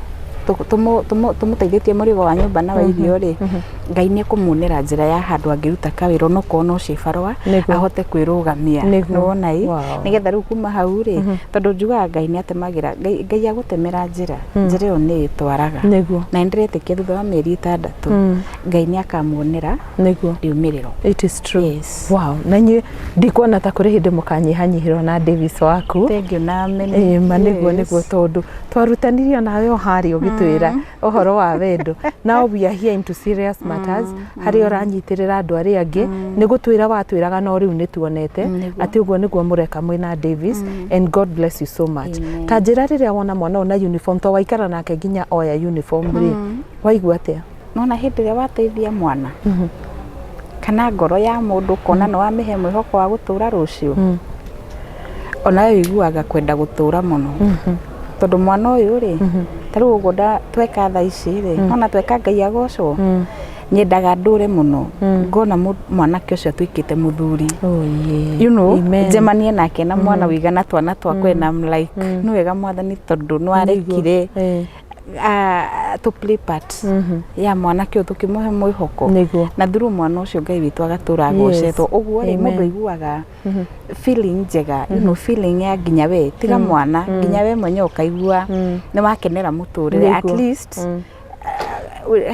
tũmũteithĩtie mũrigo wa nyũmba na wa irio rĩ, Ngai nĩ ekũmuonera njĩra ya handũ angĩruta kawĩra onokorwo no cibarũa Nĩguo. ahote kwĩrũgamia. Nĩguo. Nĩwona ĩ? Wow. Nĩgetha rĩu kuma hau rĩ, tondũ njugaga Ngai nĩ atemagĩra, Ngai Ngai agũtemera njĩra, njĩra ĩyo nĩ ĩtwaraga. Nĩguo. Na nĩ ndĩretĩkia thutha wa mĩeri 6 Ngai nĩ akamuonera Nĩguo. riumĩrĩro. It is true. Yes. Wow. Na inyuĩ ndikuona ta kũrĩ hĩndĩ mũkanyihanyihĩrwo na Davis waku. Thank you na amen. Ĩĩ ma nĩguo. Yes. Nĩguo, tondũ twarutanirio nawe o harĩa ũgĩtwĩra ũhoro wa wendo. Now we are here into serious matters, harĩa ũranyitĩrĩra andũ arĩa angĩ nĩ gũtwĩra watwĩraga, no rĩu nĩ tuonete Nĩguo. atĩ ũguo nĩguo mũreka mwĩna Davis, and God bless you so much. Amen. Ta njĩra, rĩrĩa wona mwana ũyũ na uniform, to waikara nake nginya oya uniform rĩ, waigua atĩa? Nona hĩndĩ ĩrĩa wateithia mwana kana ngoro ya mũndũ, ũkona nĩ wamĩhe mwĩhoko wa gũtũra rũciũ, onawe ũiguaga kwenda gũtũra mũno, tondũ mwana ũyũ rĩ, ta rĩu ũguo tweka thaa ici rĩ, nona tweka Ngai agocwo, nyendaga ndũre mũno ngona mwanake ũcio atuĩkĩte mũthuri, Oh, yeah. you know. Amen. Njemanie nake na mwana wĩigana twana twakwa, and I'm like, nĩ wega Mwathani, tondũ nĩ warekire to play part ya mwanake ũyũ tũkĩmũhe mwĩhoko Nĩguo. na through mwana ũcio Ngai witũ agatũra agocetwo. Ũguo rĩ, Amen. mũndũ aiguaga feeling njega, feeling ya nginya we tiga mwana, nginya we mwenyewe ũkaigua nĩ wakenera mũtũrĩre at Nĩguo. least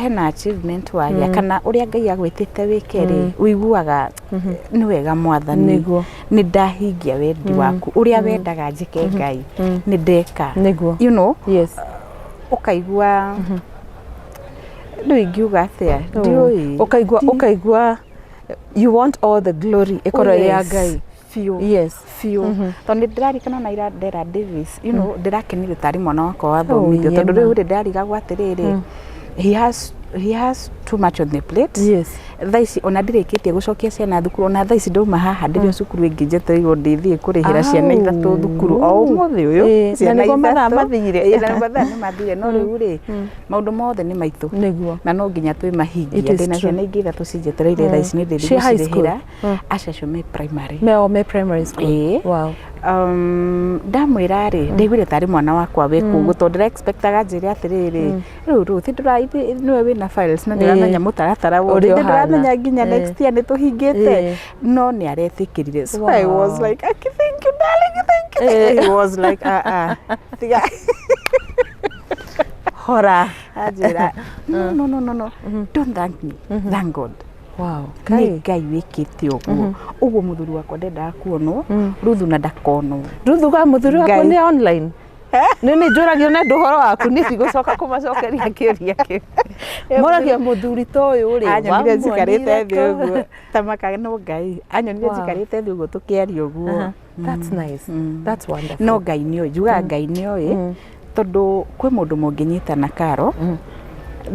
hena achievement wagĩa kana ũrĩa Ngai agwĩtĩte wĩke rĩ, ũiguaga nĩ wega Mwathani, Nĩguo. nĩ ndahingia wendi waku ũrĩa wendaga njĩke, Ngai nĩ ndeka. Nĩguo. You know Ũkaigua, rĩu ingiuga atĩa, ndiũĩ. Ũkaigua you want all the glory ĩkorwo ĩ ya Ngai. Biũ. Biũ, tondũ nĩ ndĩrarikana na ira ndera Davis, ndĩrakenire tarĩ mwana wakwa wathomithio, Oh, tondũ yeah, rĩu rĩ, ndĩrarigagwo atĩrĩrĩ, he has too much on the plate. Thaa ici ona ndirĩkĩtie gũcokia ciana thukuru, ona thaa ici ndauma haha ndĩrĩ o cukuru ĩngĩ njetereirwo ndĩthiĩ kũrĩhĩra ciana 3 thukuru o ũmũthĩ ũyũ. Ĩĩ, na Ciana nĩguo mathaa 3. mathire. Ĩĩ, na nĩguo mathaa nĩ mathire, no rĩu rĩ, maũndũ mothe nĩ maitũ Nĩguo. na no nginya twĩmahingia. It is Ndĩna true. ciana ingĩ 3 cinjetereire thaa ici nĩ ndĩthiĩ Ci high school? gũcirĩhĩra. Acio acio me primary. Me primary school. Ĩĩ. Wow. Ndamwĩra rĩ, ndaiguire tarĩ mwana wakwa wĩ kũu, tondũ ndĩra expectaga njĩre atĩrĩrĩ, rĩu Ruth, nĩwe wĩna files na nĩũramenya mũtaratara wothe, Ũrĩa ũhana. ndĩramenya nginya next year nĩ tũhingĩte, no nĩ aretĩkĩrire, so I was like, "Aki, thank you darling, thank you." He was like, "Ah ah, tiga." Hora. Anjĩra, "No, no, no, no, no, don't thank me, thank God." Nĩ Ngai wĩkĩte ũguo. Ũguo mũthuri wakwa ndendaga kuonwo, Ruthu na ndakonwo. Ruthu ga mũthuri waku Ngai. nĩ online nĩ njũragio nĩ andũ ũhoro waku, niĩ ndigũcoka kũmacokeria kĩũria kĩu. Moragia mũthuri ta ũyũ rĩ, Anyonire njikarĩte wamuonire thĩ kũ? ũguo tamaka no Ngai anyonire njikarĩte thĩ ũguo tũkĩaria ũguo. That's nice. That's wonderful. No Ngai nĩoĩ, njugaga Ngai nĩoĩ, tondũ kwĩ mũndũ mũngĩnyitana karo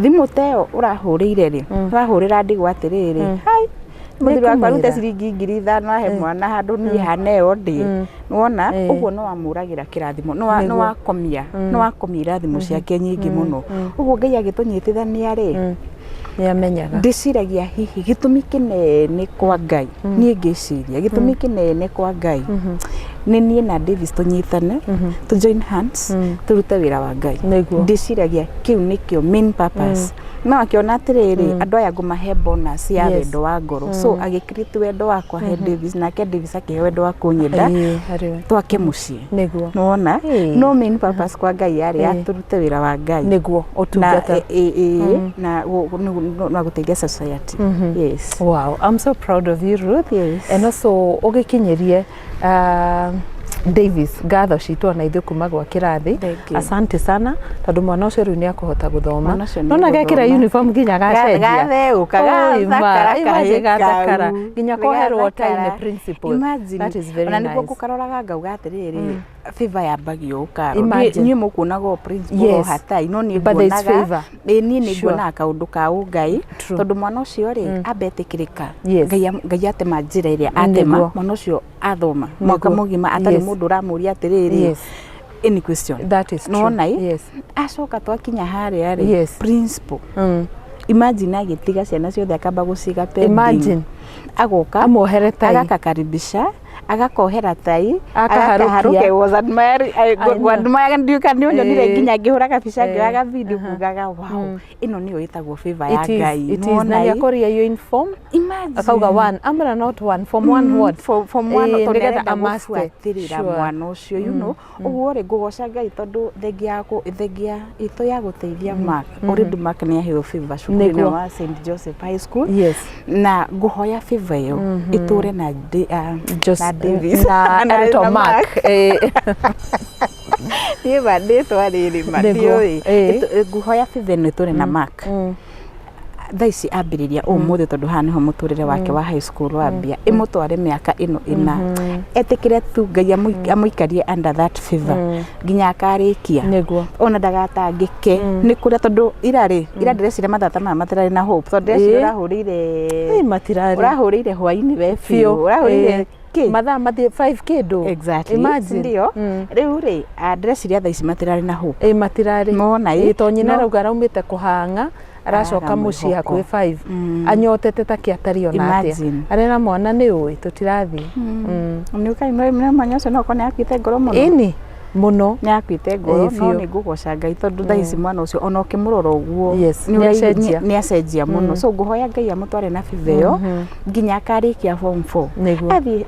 thimũ ta ĩyo ũrahũrĩire rĩ, ũrahũrĩra ndigwa atĩrĩrĩ, hai, mũthuri wakwa arute Nĩngũmwĩra. ciringi 5,000 ahe mwana handũ niĩ hana ĩyo ndĩ nĩwona. Ũguo nĩ wamũragĩra kĩrathimo, nĩ wakomia, nĩ wakomia irathimo ciake nyingĩ mũno. Ũguo Ngai agĩtũnyitithania rĩ, Nĩ amenyaga. Ndĩciragia hihi gĩtũmi kĩnene kwa Ngai, niĩ ngĩciria gĩtũmi kĩnene kwa Ngai nĩ niĩ na Davis tũnyitane, tũ join hands, tũrute wĩra wa Ngai. Nĩguo. Ndĩciragia kĩu nĩkĩo main purpose, no akĩona atĩrĩrĩ, andũ aya ngũmahe bonus ya wendo wa ngoro, so agĩcreate wendo wakwa he Davis, nake Davis akĩhe wendo wa kũnyenda, Ĩĩ, harĩ we. Twake mũciĩ. Nĩguo. Nĩwona? No main purpose kwa Ngai yarĩ ya tũrute wĩra wa Ngai. Nĩguo. Na Ũtungata. ĩ na na gũteithia society, yes. Wow, I'm so proud of you, Ruth. Yes. And also ũgĩkinyirie Davis ngatho citũ ona ithuĩ kuma gwa kĩrathi. Thank you. Asante sana, tondũ mwana ũcio rĩu nĩ akũhota gũthoma. Mwana ũcio nĩ Nona gekĩra egũthoma. uniform nginya gacenjia. Gatheũka, Oi, ma, gathakara. imagine Kahĩ gathakara. kau. Nginya koherwo tai nĩ Gathakara. principal. Imagine. That is very Ona nĩguo nice. ngũkaroraga ngauga atĩrĩrĩ, favor yambagio ũkaro. Imagine. Niĩ mũkuonaga o principal o hatai, no niĩ But there is nguonaga favor. ĩ niĩ nĩ Sure. nguonaga kaũndũ ka ũngai, True. tondũ mwana ũcio rĩ, ambe etĩkĩrĩka. Yes. Ngai atema njĩra ĩrĩa atema, Nĩguo. mwana ũcio athoma mwaka Nĩguo. mũgima atarĩ mũndũ ũramũria atĩrĩrĩ, Any question. That is true. Nĩwona ĩ? Yes. Acoka twakinya harĩa rĩ, principal, imagine, agĩtiga ciana ciothe akamba gũciga pending. Imagine. Agoka Amuohere tai. Agakakaribisha, agakohera tai. Akaharũkia. Agakaharũkia. I was admiring, I know. admiring, ndiũka nĩ ũnyonire nginya ngĩhũra gabica, ngĩoyaga video, kugaga, "Wow, ĩno nĩyo ĩtagwo favor ya It is, Ngai." it is. Na Nĩwona ĩ? nĩakoria uniform. Imagine. Akauga one amra, not one form one, what? Form one, tondũ nĩgetha nĩarenda amaste. gũbuatĩrĩra mwana ũcio. Ũguo rĩ, ngũgoca Ngai tondũ thengia thengia itũ ya gũteithia Mark, already Mark nĩ aheo favor cukuru-inĩ wa St Joseph High School, na ngũhoya favor ĩyo ĩtũre na na Davis. Na Elton Na Mark. Niĩ ma ndĩtwa rĩrĩ ma ndiũĩ. Ngũhoya favor ĩno ĩtũre na Mark thaa ici ambĩrĩria ũmũthĩ, tondũ haha nĩho mũtũrĩre wake wa high school wambia, ĩmũtware mĩaka ĩno ĩna, etĩkĩre tu Ngai amũikarie under that favor nginya akarĩkia, ona ndagatangĩke nĩ kũrĩa, tondũ ira rĩ, ira ndĩreciria mathaa maya matirarĩ na hope, tondũ ndĩreciria ũrahũrĩire Ĩ, matirarĩ. Ũrahũrĩire hwainĩ we biũ, ũrahũrĩire kĩ? Mathaa mathiĩ 5 kĩndũ. Exactly. Imagine. Ndio. Rĩu rĩ, ndĩreciria thaa ici matirarĩ na hope. Ĩ, matirarĩ. Nĩwona ĩ? Ĩ, to nyina arauga araumĩte kũhang'a, aracoka Araga mũciĩ mwĩhoko. hakuhĩ 5, anyotete ta kĩatari ona atĩa. Imagine. Arera mwana nĩ ũĩ tũtirathiĩ. Nĩ ũkai mwanya ũcio no ũkorwo nĩ akuĩte ngoro mũno. Ĩni, mũno. Nĩ akuĩte ngoro. Ĩ, No biũ. nĩ ngũgoca Ngai tondũ thaa ici mwana ũcio ona ũkĩmũrora ũguo Yes, nĩ acenjia. Nĩ acenjia mũno. So ngũhoya Ngai amũtware na favor ĩyo nginya akarĩkia form 4.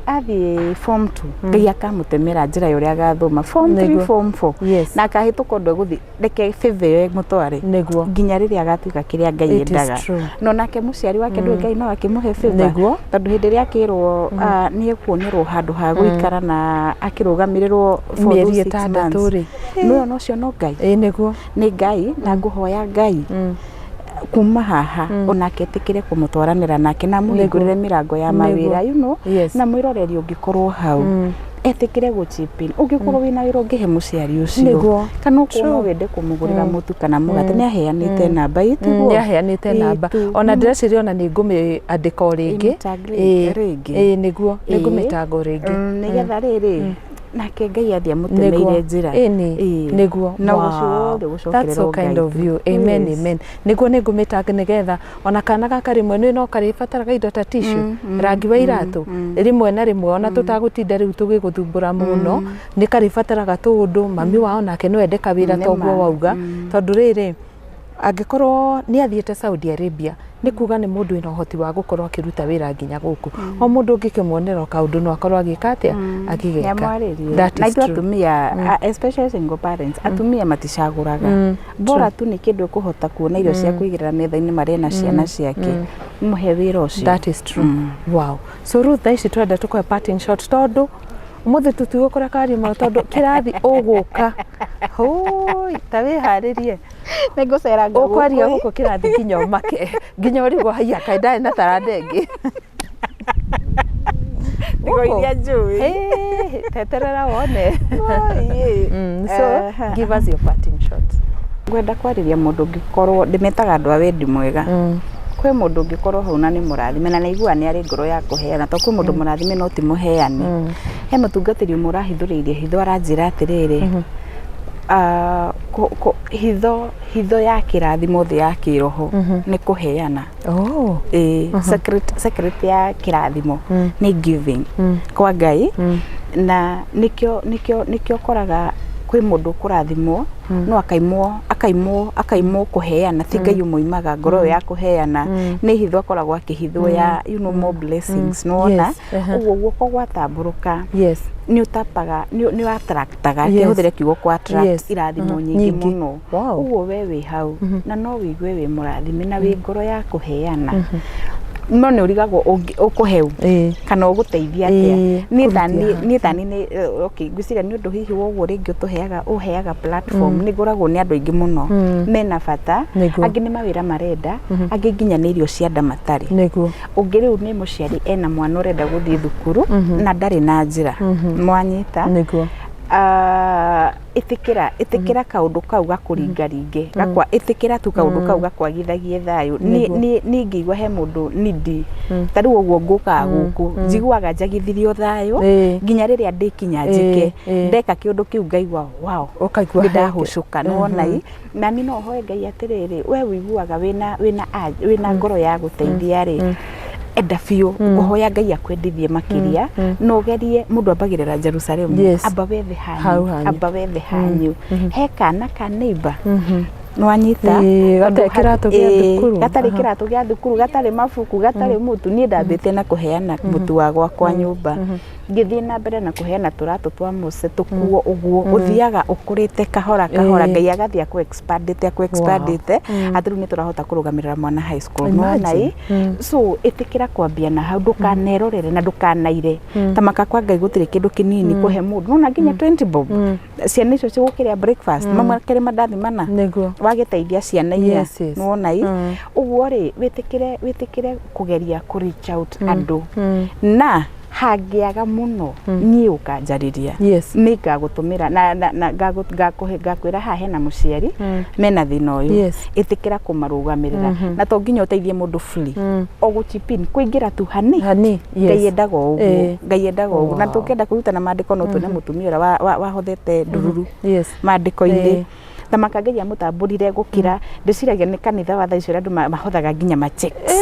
Athiĩ form 2, Ngai akamũtemera njĩra ya ũrĩa agathoma form 3, form 4, na akahĩtũka ũndũ egũthiĩ. Reke favor ĩyo ĩmũtware nginya rĩrĩa agatuĩka kĩrĩa Ngai It is endaga. True. No nake mũciari wake, ndũĩ Ngai no akĩmũhe favor, tondũ hĩndĩ ĩrĩa akĩrwo nĩ ekuonerwo handũ ha gũikara na akĩrũgamĩrĩrwo for Mĩeri those 6 ĩtandatũ months. rĩ. Nĩwe ona ũcio no Ngai. Ĩ, nĩguo. Nĩ Ngai, na ngũhoya Ngai kuma haha onake etĩkĩre kũmũtwaranĩra nake na amũhingũrĩre mĩrango ya mawĩra na mwĩroreri ũngĩkorwo hau etĩkĩre gũ-chip in, ũngĩkorwo wĩna wĩra ũngĩhe mũciari ũcio, kana ũkorwo no wende kũmũgũrĩra mũtu kana mũgate, nĩ aheanĩte namba ĩtiguo? Nĩ aheanĩte namba, ona ndĩreciria ona nĩ ngũmĩandĩka o rĩngĩ. Ĩmĩtag rĩngĩ. Ĩ, nĩguo, nĩ ngũmĩtanga o rĩngĩ. Nĩgetha rĩrĩ nake Ngai athiĩ amũtemeire njĩra. Ĩni, nĩguo. Na ũgoci wothe ũgũcokerera That's so kind Ngai. of you. Amen. Amen. Nĩguo, nĩ ngũmĩtanga nĩgetha ona kana gaka rĩmwe nĩ no karĩbataraga indo ta tissue, rangi wa iratũ rĩmwe na rĩmwe, ona tũtagũtinda rĩu tũgĩgũthumbũra mũno, nĩ karĩbataraga tũũndũ. Mami wao nake no ende kawĩra ta ũguo wauga, tondũ rĩrĩ angĩkorwo nĩ athiĩte Saudi Arabia, nĩ kuga nĩ mũndũ wĩna ũhoti wa gũkorwo akĩruta wĩra nginya gũkũ. O mũndũ ũngĩkĩmuonera o kaũndũ no akorwo agĩka atĩa, agĩgeka. Nĩamwarĩrie. That Na is ithuĩ true. atumia, especially single parents, atumia maticagũraga, bora tu nĩ kĩndũ ĩkũhota kuona irio cia kũigĩrĩra metha-inĩ marĩe na ciana ciake, mũhe wĩra ũcio. That is true. Wow. So Ruth, thaa ici twenda tũkũhe parting shot, tondũ ũmũthĩ tũtigũkora karia mũno, tondũ kĩrathi ũgũka hũi ta wĩharĩrie. Nĩ ngũceranga. Ũkwaria gũkũ kĩrathi nginya ũmake, nginya ũrigwo haiya kaĩ ndarĩ na taranda ĩngĩ. Tigo iria njũĩ. Hey, teterera wone. So give us your parting shot. Ngwenda kwarĩria mũndũ ũngĩkorwo, ndĩmetaga andũ a wendi mwega. Kwĩ mũndũ ũngĩkorwo hau na nĩ mũrathime na nĩaiguaga nĩ arĩ ngoro ya kũheana, to kwĩ mũndũ mũrathime no ti mũheani. He mũtungatĩri ũmwe ũrahithũrĩirie hitho, aranjĩra atĩrĩrĩ, hitho ya kĩrathimo thĩ ya kĩroho nĩ kũheana. Ĩĩ, secret ya kĩrathimo nĩ giving kwa Ngai, na nĩkĩo ũkoraga kwĩ mũndũ ũkũrathimwo no akaimwo kũheana. Ti Ngai ũmũimaga ngoro ĩyo ya kũheana, nĩ hitho akoragwo akĩhithwo ya more blessings, nĩwona? Ũguo guoko gwatambũrũka nĩ ũtapaga, nĩ attractaga, kĩhũthĩre kiugo kwa attract irathimo nyingĩ Nyingĩ. mũno. Ũguo we wĩ hau na no wĩigue wĩ mũrathime na wĩ ngoro ya kũheana, no nĩ ũrigagwo ũkũheu kana ũgũteithia atĩa. Niĩ Kũrutia niĩ thani nĩ okay, ngwĩciria nĩ ũndũ hihi woguo rĩngĩ ũtũheaga, ũheaga platform, nĩ ngoragwo nĩ andũ aingĩ mũno mena bata. Angĩ nĩ mawĩra marenda, angĩ nginya nĩ irio cia nda matarĩ. Ũngĩ rĩu nĩ mũciari ena mwana ũrenda gũthiĩ thukuru na ndarĩ na njĩra, mwanyita? Ah, ĩtĩkĩra ĩtĩkĩra kaũndũ kau gakũringaringe gakwa ĩtĩkĩra tu kaũndũ kau gakwagithagie thayũ. Niĩ niĩ ngĩigua he mũndũ nidi ta rĩu ũguo ngũkaga gũkũ njiguaga njagithirio thayũ nginya rĩrĩa ndĩkinya njĩke ndeka kĩũndũ kĩu ngaigua wow, Ũkaigua nĩ ndahũcũka. Nĩwona i na niĩ no hoe Ngai atĩrĩrĩ, we ũiguaga wĩna wĩna wĩna ngoro ya gũteithia rĩ, enda biũ ngũhoya Ngai akwendithie makĩria na ũgerie. Mũndũ ambagĩrĩra Jerusalemu. Amba wethe hanyu, amba wethe hanyu he kana ka neighbor nĩwanyita. Gatarĩ kĩratũ gĩa thukuru. Gatarĩ kĩratũ gĩa thukuru, gatarĩ mabuku, gatarĩ mũtu. Niĩ ndambĩte na kũheana mũtu wa gwakwa nyũmba, ngĩthiĩ na mbere na kũheana tũratũ twa Mose tũkuo. Ũguo ũthiaga ũkũrĩte kahora kahora, Ngai agathiĩ akũ expandĩte, akũ expandĩte atĩ rĩu nĩ tũrahota kũrũgamĩrĩra mwana high school. Nĩwona ĩ? So ĩtĩkĩra kwambia na hau, ndũkanerorere na ndũkanaire ta maka kwa Ngai. Gũtirĩ kĩndũ kĩnini kũhe mũndũ nona nginya 20 bob, ciana icio cigũkĩrĩa breakfast, mamwe akĩrĩ mandathi mana wagĩteithia ciana inya. Nĩwona ĩ? Ũguo rĩ, wĩtĩkĩre wĩtĩkĩre kũgeria kũ reach out andũ, na hangĩaga mũno niĩ ũkanjarĩria, nĩ ngagũtũmĩra na ngakũhe, ngakwĩra haha hena mũciari mena thĩna ũyũ. Ĩtĩkĩra kũmarũgamĩrĩra, na to nginya ũteithie mũndũ free, o gũ-chip in, kũingĩra tu hani. Hani. Ngai endaga o ũguo. Ngai endaga o ũguo, na tũngĩenda kwĩrutana maandĩko no tuone mũtumia ũrĩa wahothete ndururu maandĩko-inĩ. Ta makangeria mũtambũrire gũkĩra ndĩciragia nĩ kanitha wa thaa ici ũrĩa andũ mahothaga nginya ma checks.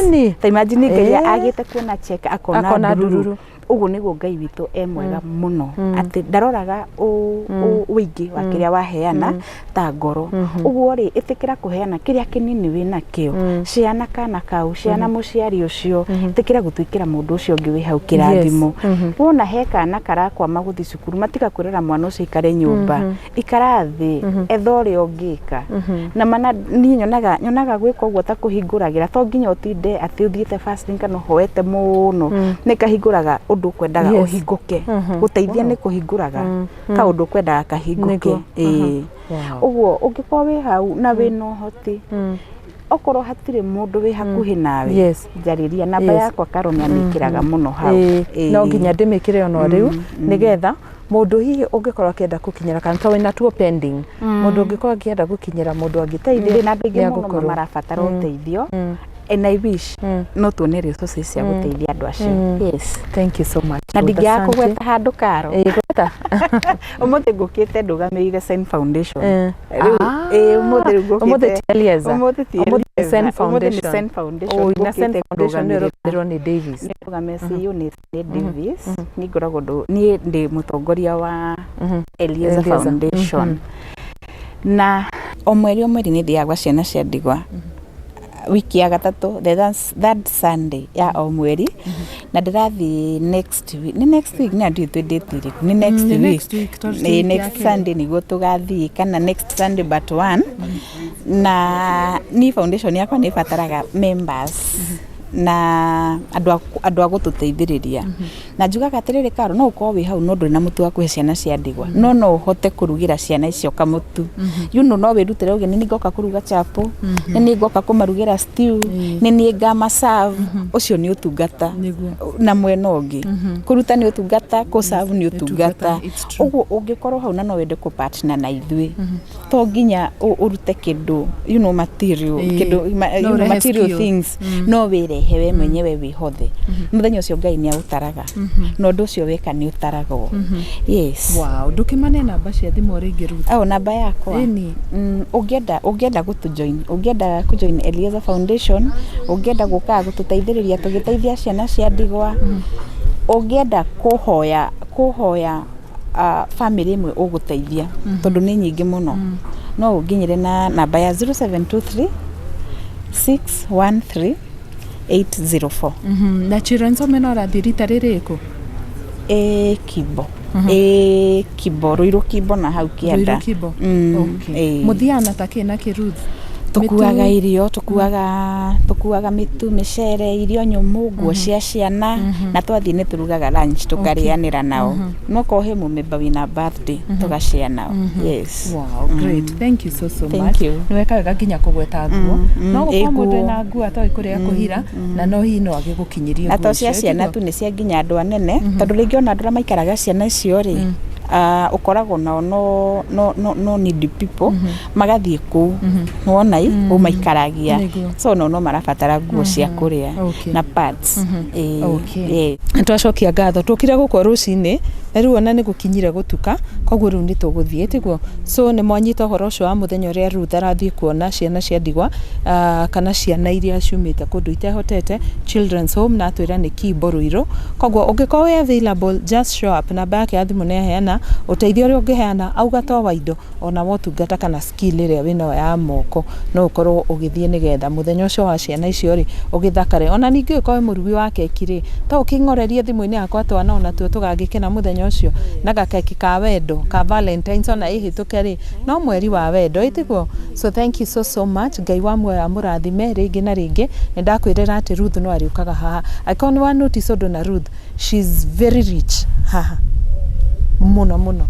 Ta imagine Ngai agĩte kuona check akona Akona ndururu. Ndururu. Ũguo nĩguo Ngai witũ e mwega mũno atĩ ndaroraga ũingĩ wa kĩrĩa waheana ta ngoro. Ũguo rĩ, ĩtĩkĩra kũheana kĩrĩa kĩnini wĩnakĩo, ciana kana kau, ciana mũciari ũcio, ĩtĩkĩra gũtuĩkĩra mũndũ ũcio ũngĩ wĩ hau kĩrathimo. Wona he kana karakwama gũthiĩ cukuru, matiga kwĩrora mwana ũcio ikare nyũmba, ikara thĩ, etha ũrĩa ũngĩka. Na mana niĩ nyonaga gwĩka ũguo ta kũhingũragĩra, to nginya ũtinde atĩ ũthiĩte fasting kana ũhoete mũno, nĩ kahingũraga ũndũ ũkwendaga ũhingũke. Gũteithia nĩ kũhingũraga kaũndũ ũkwendaga kahingũke. Ĩĩ. Ũguo ũngĩkorwo wĩ hau na wĩna ũhoti, okorwo hatirĩ mũndũ wĩ hakuhĩ nawe, njarĩria namba yakwa. Karo nĩamĩkĩraga mũno hau. Ĩĩ, no nginya ndĩmĩkĩre ona rĩu nĩgetha mũndũ hihi ũngĩkorwo akĩenda gũkinyĩra, kana to wĩna tuo pending, mũndũ ũngĩkorwo akĩenda gũkinyĩra, mũndũ angĩteithia. Ndĩna andũ aingĩ mũno nĩegũkorwo. Marabatara ũteithio, and I wish no tuone resources cia gũteithia andũ acio. Yes. Thank you so much, Na Ruth. ndingĩaga Asante. kũgweta handũ, Karo. Ĩĩ, gweta. Ũmũthĩ ngũkĩte ndũgamĩrĩire Sen Foundation. Rĩu Ah, ĩĩ, ũmũthĩ rĩu ngũkĩte ũmũthĩ ti Elieza. Ũmũthĩ ti Ũmũthĩ nĩ Elieza. Sen Ũmũthĩ nĩ Foundation. Sen Foundation Oh, na Sen ngũkĩte Foundation nĩ kũrũgamĩrĩra. ĩrũgamĩrĩrwo nĩ Davis. Ndũgame CEO nĩ Davis. Niĩ ngoragwo niĩ ndĩ mũtongoria wa Elieza Elieza. Foundation, na o mweri o mweri nĩ thiaga gwa ciana cia ndigwa wiki ya gatatũ, the third Sunday ya o mweri, na ndĩrathiĩ next week, nĩ next week, nĩ ndiũĩ twĩ date ĩrĩkũ, nĩ next Nĩ week. Next week, tondũ Nĩ wiki ya next kerĩ. Sunday nĩguo tũgathiĩ, kana next Sunday but one. Na niĩ foundation yakwa nĩ ĩbataraga members na andũ a gũtũteithĩrĩria, na njugaga atĩrĩrĩ, Karo, no ũkorwo wĩ hau no ndũrĩ na mũtu wa kũhe ciana cia ndigwa, no ũhote kũrugĩra ciana icio kamũtu. No wĩrutĩre ũge nĩ niĩ ngoka kũruga chapo, nĩ niĩ ngoka kũmarugĩra stew, nĩ niĩ ngama-serve. Ũcio nĩ ũtungata. Na mwena ũngĩ, kũruta nĩ ũtungata, kũ-serve nĩ ũtungata. It's true. Ũguo ũngĩkorwo hau na no wende kũ-partner na ithuĩ, to nginya ũrute kĩndũ material, kĩndũ No ũrehe material skill. things, no wĩrehe we mwenyewe wĩhothe. Mũthenya ũcio Ngai nĩ aũtaraga, na ũndũ ũcio weka nĩ ũtaragwo. Yes. Wow, ndũkĩmane namba cia thimũ rĩngĩ, Ruth. Au namba yakwa? Ĩni. Ũngĩenda gũtũ-join, ũngĩenda kũ-join Elieza Foundation, ũngĩenda gũkaga gũtũteithĩrĩria tũgĩteithia ciana cia ndigwa, ũngĩenda kũhoya family ĩmwe ũgũteithia, tondũ nĩ nyingĩ mũno, no ũnginyĩre na namba ya 0723 613 804. Na Children's Home no ũrathiĩ rita rĩrĩkũ? Ĩ Kimbo, ĩ Kimbo, Rũirũ Kimbo na hau kĩanda. Ruiru Kimbo. Okay. Ĩĩ. Mũthiaga na ta kĩ na kĩ, Ruth? Tukuaga Mĩtu? irio, tukuaga mĩtu, mĩcere, irio nyũmũ, nguo cia ciana, na twathiĩ nĩ tũrugaga lunch tũkarĩanĩra nao. No korwo he mũmemba wĩna birthday, tũgashare nao. Yes. Wow, great. Thank you so so Thank much. you. Nĩ weka wega nginya kũgweta nguo. No gũkorwo Ĩ, mũndũ nguo. ena nguo atoĩ kũrĩa kũhira, na no hihi no agĩgũkinyĩrie Na nguo to cia icio, ciana tiguo? tu, nĩ cia nginya andũ anene, tondũ rĩngĩ ona andũ arĩa maikaraga ciana icio rĩ, Ũkoragwo nao no, no, no, no need people magathiĩ kũu nĩwona i ũmaikaragia. Nĩguo. So nao no marabatara nguo cia kũrĩa na pads. Ĩĩ, ĩĩ. Twacokia ngatho tũkire gũkũ rũcinĩ na rĩu ona nĩ gũkinyire gũtuka, koguo rĩu nĩ tũgũthiĩ, tiguo? So nĩ mwanyita ũhoro ũcio wa mũthenya ũrĩa Ruth arathiĩ kuona ciana cia ndigwa, kana ciana iria ciumĩte kũndũ itehotete, Children's Home, na atwĩra nĩ Kimbo Ruiru. Koguo ũngĩkorwo wĩ available, just show up. Namba yake ya thimũ nĩ aheana, ũteithio ũrĩa ũngĩheana auga to wa indo, ona wa ũtungata kana skill ĩrĩa wĩnayo ya moko, no ũkorwo ũgĩthiĩ nĩgetha mũthenya ũcio wa ciana icio rĩ ũgĩthakare. Ona ningĩ ũngĩkorwo wĩ mũrugi wa keki rĩ, to ũkĩng'orerie thimũ-inĩ yakwa, twana onatuo tũgagĩkena mũthenya ũcio na gakeki ka wendo ka Valentines, ona ĩhĩtũke rĩ, no mweri wa wendo, ĩtiguo? So thank you so so much. Ngai wa muoyo amũrathime rĩngĩ na rĩngĩ. Nĩ ndakwĩrĩra atĩ Ruth no arĩũkaga haha. Angĩkorwo nĩ wa notice ũndũ na Ruth, she's very rich haha mũno mũno,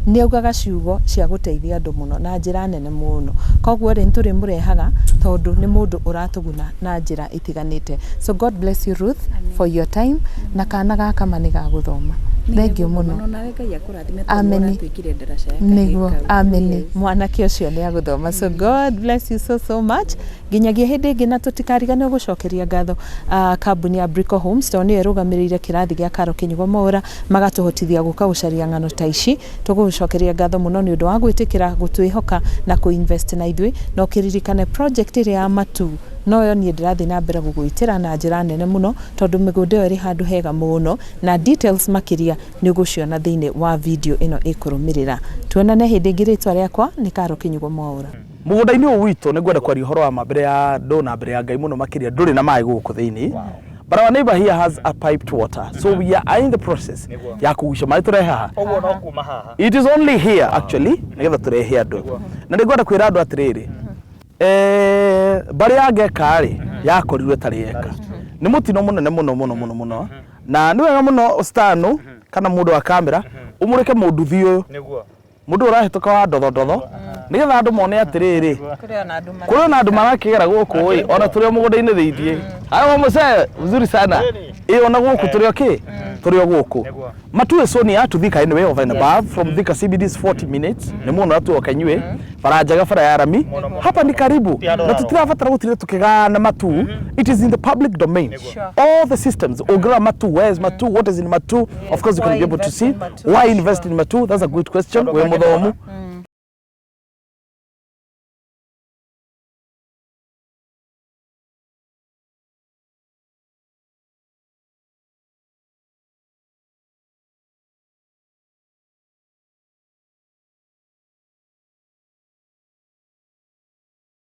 nĩ augaga ciugo cia gũteithia andũ mũno na njĩra nene mũno. Koguo rĩ, nĩ tũrĩmũrehaga tondũ nĩ mũndũ ũratũguna na njĩra itiganĩte. So God bless you, Ruth, for your time, na kana gaka ma nĩ gagũthoma. Thank you mũno. Nawe Ngai akũrathime tondũ Amen. ũratuĩkire ndaraca ya Nĩguo. kahĩĩ kau. Amen. Yes. Mwanake ũcio nĩ agũthoma. So God bless you so so much, nginyagia hĩndĩ ĩngĩ. Na tũtikariganĩrwo gũcokeria ngatho kambuni ya Brico Homes, tondũ nĩyo ĩrũgamĩrĩire kĩrathi gĩa Karo Kĩnyugo Mwaũra, magatũhotithia gũka gũcaria ng'ano ta ici. Tũgũgũcokeria ngatho mũno nĩ ũndũ wa gwĩtĩkĩra gũtwĩhoka na kũ-invest na ithuĩ. Na ũkĩririkane project ĩrĩa ya Matu noyo niĩ ndĩrathiĩ na mbere gũgwĩtĩra na njĩra nene mũno, tondũ mĩgũnda ĩyo ĩrĩ handũ hega mũno, na details makĩria nĩ ũgũciona thĩinĩ wa video ĩno ĩkũrũmĩrĩra. Tuonane hĩndĩ ĩngĩ. Rĩtwa rĩakwa nĩ Karo Kĩnyugo Mwaũra. Mũgũnda-inĩ ũyũ witũ nĩ ngwenda kwaria ũhoro wa ma mbere ya andũ na mbere ya Ngai mũno makĩria, ndũrĩ na maĩ gũkũ thĩinĩ, but our neighbor here has a piped water, so we are in the process ya kũgucia maĩ tũrehe haha. Ũguo no kuma haha. It is only here actually nĩgetha tũrehe andũ. Na nĩ ngwenda kwĩra andũ atĩrĩrĩ, mbarĩ ya Ngeka rĩ, yakorirwo ĩtarĩ yeka nĩ mũtino mũnene mũno mũno mũno mũno, na nĩ wega mũno stano kana mũndũ wa kamera ũmũrĩke mũnduthi ũyũ, mũndũ ũyũ ũrahĩtũka wa ndothondotho, nĩgetha andũ mone atĩrĩrĩ, kũrĩ ona andũ marakĩgera gũkũ ĩ, ona tũrĩ o mũgũnda-inĩ thĩiniĩ. Haya mzee, mzuri sana ĩ, ona gũkũ tũrĩ o kĩ, tũrĩ o gũkũ. Matu is so near to Thika anyway, over and above from Thika CBD is 40 minutes. Nĩ mũno atuoka inyuĩ bara njega, bara ya rami hapa ni karibu, na tutirabatara gũtinda tukĩgana Matu. It is in the public domain, all the systems. Ũngĩrora Matu, where is Matu, what is in Matu, of course you can be able to see. Why invest in Matu? That's a good question. Wĩ mũthomu.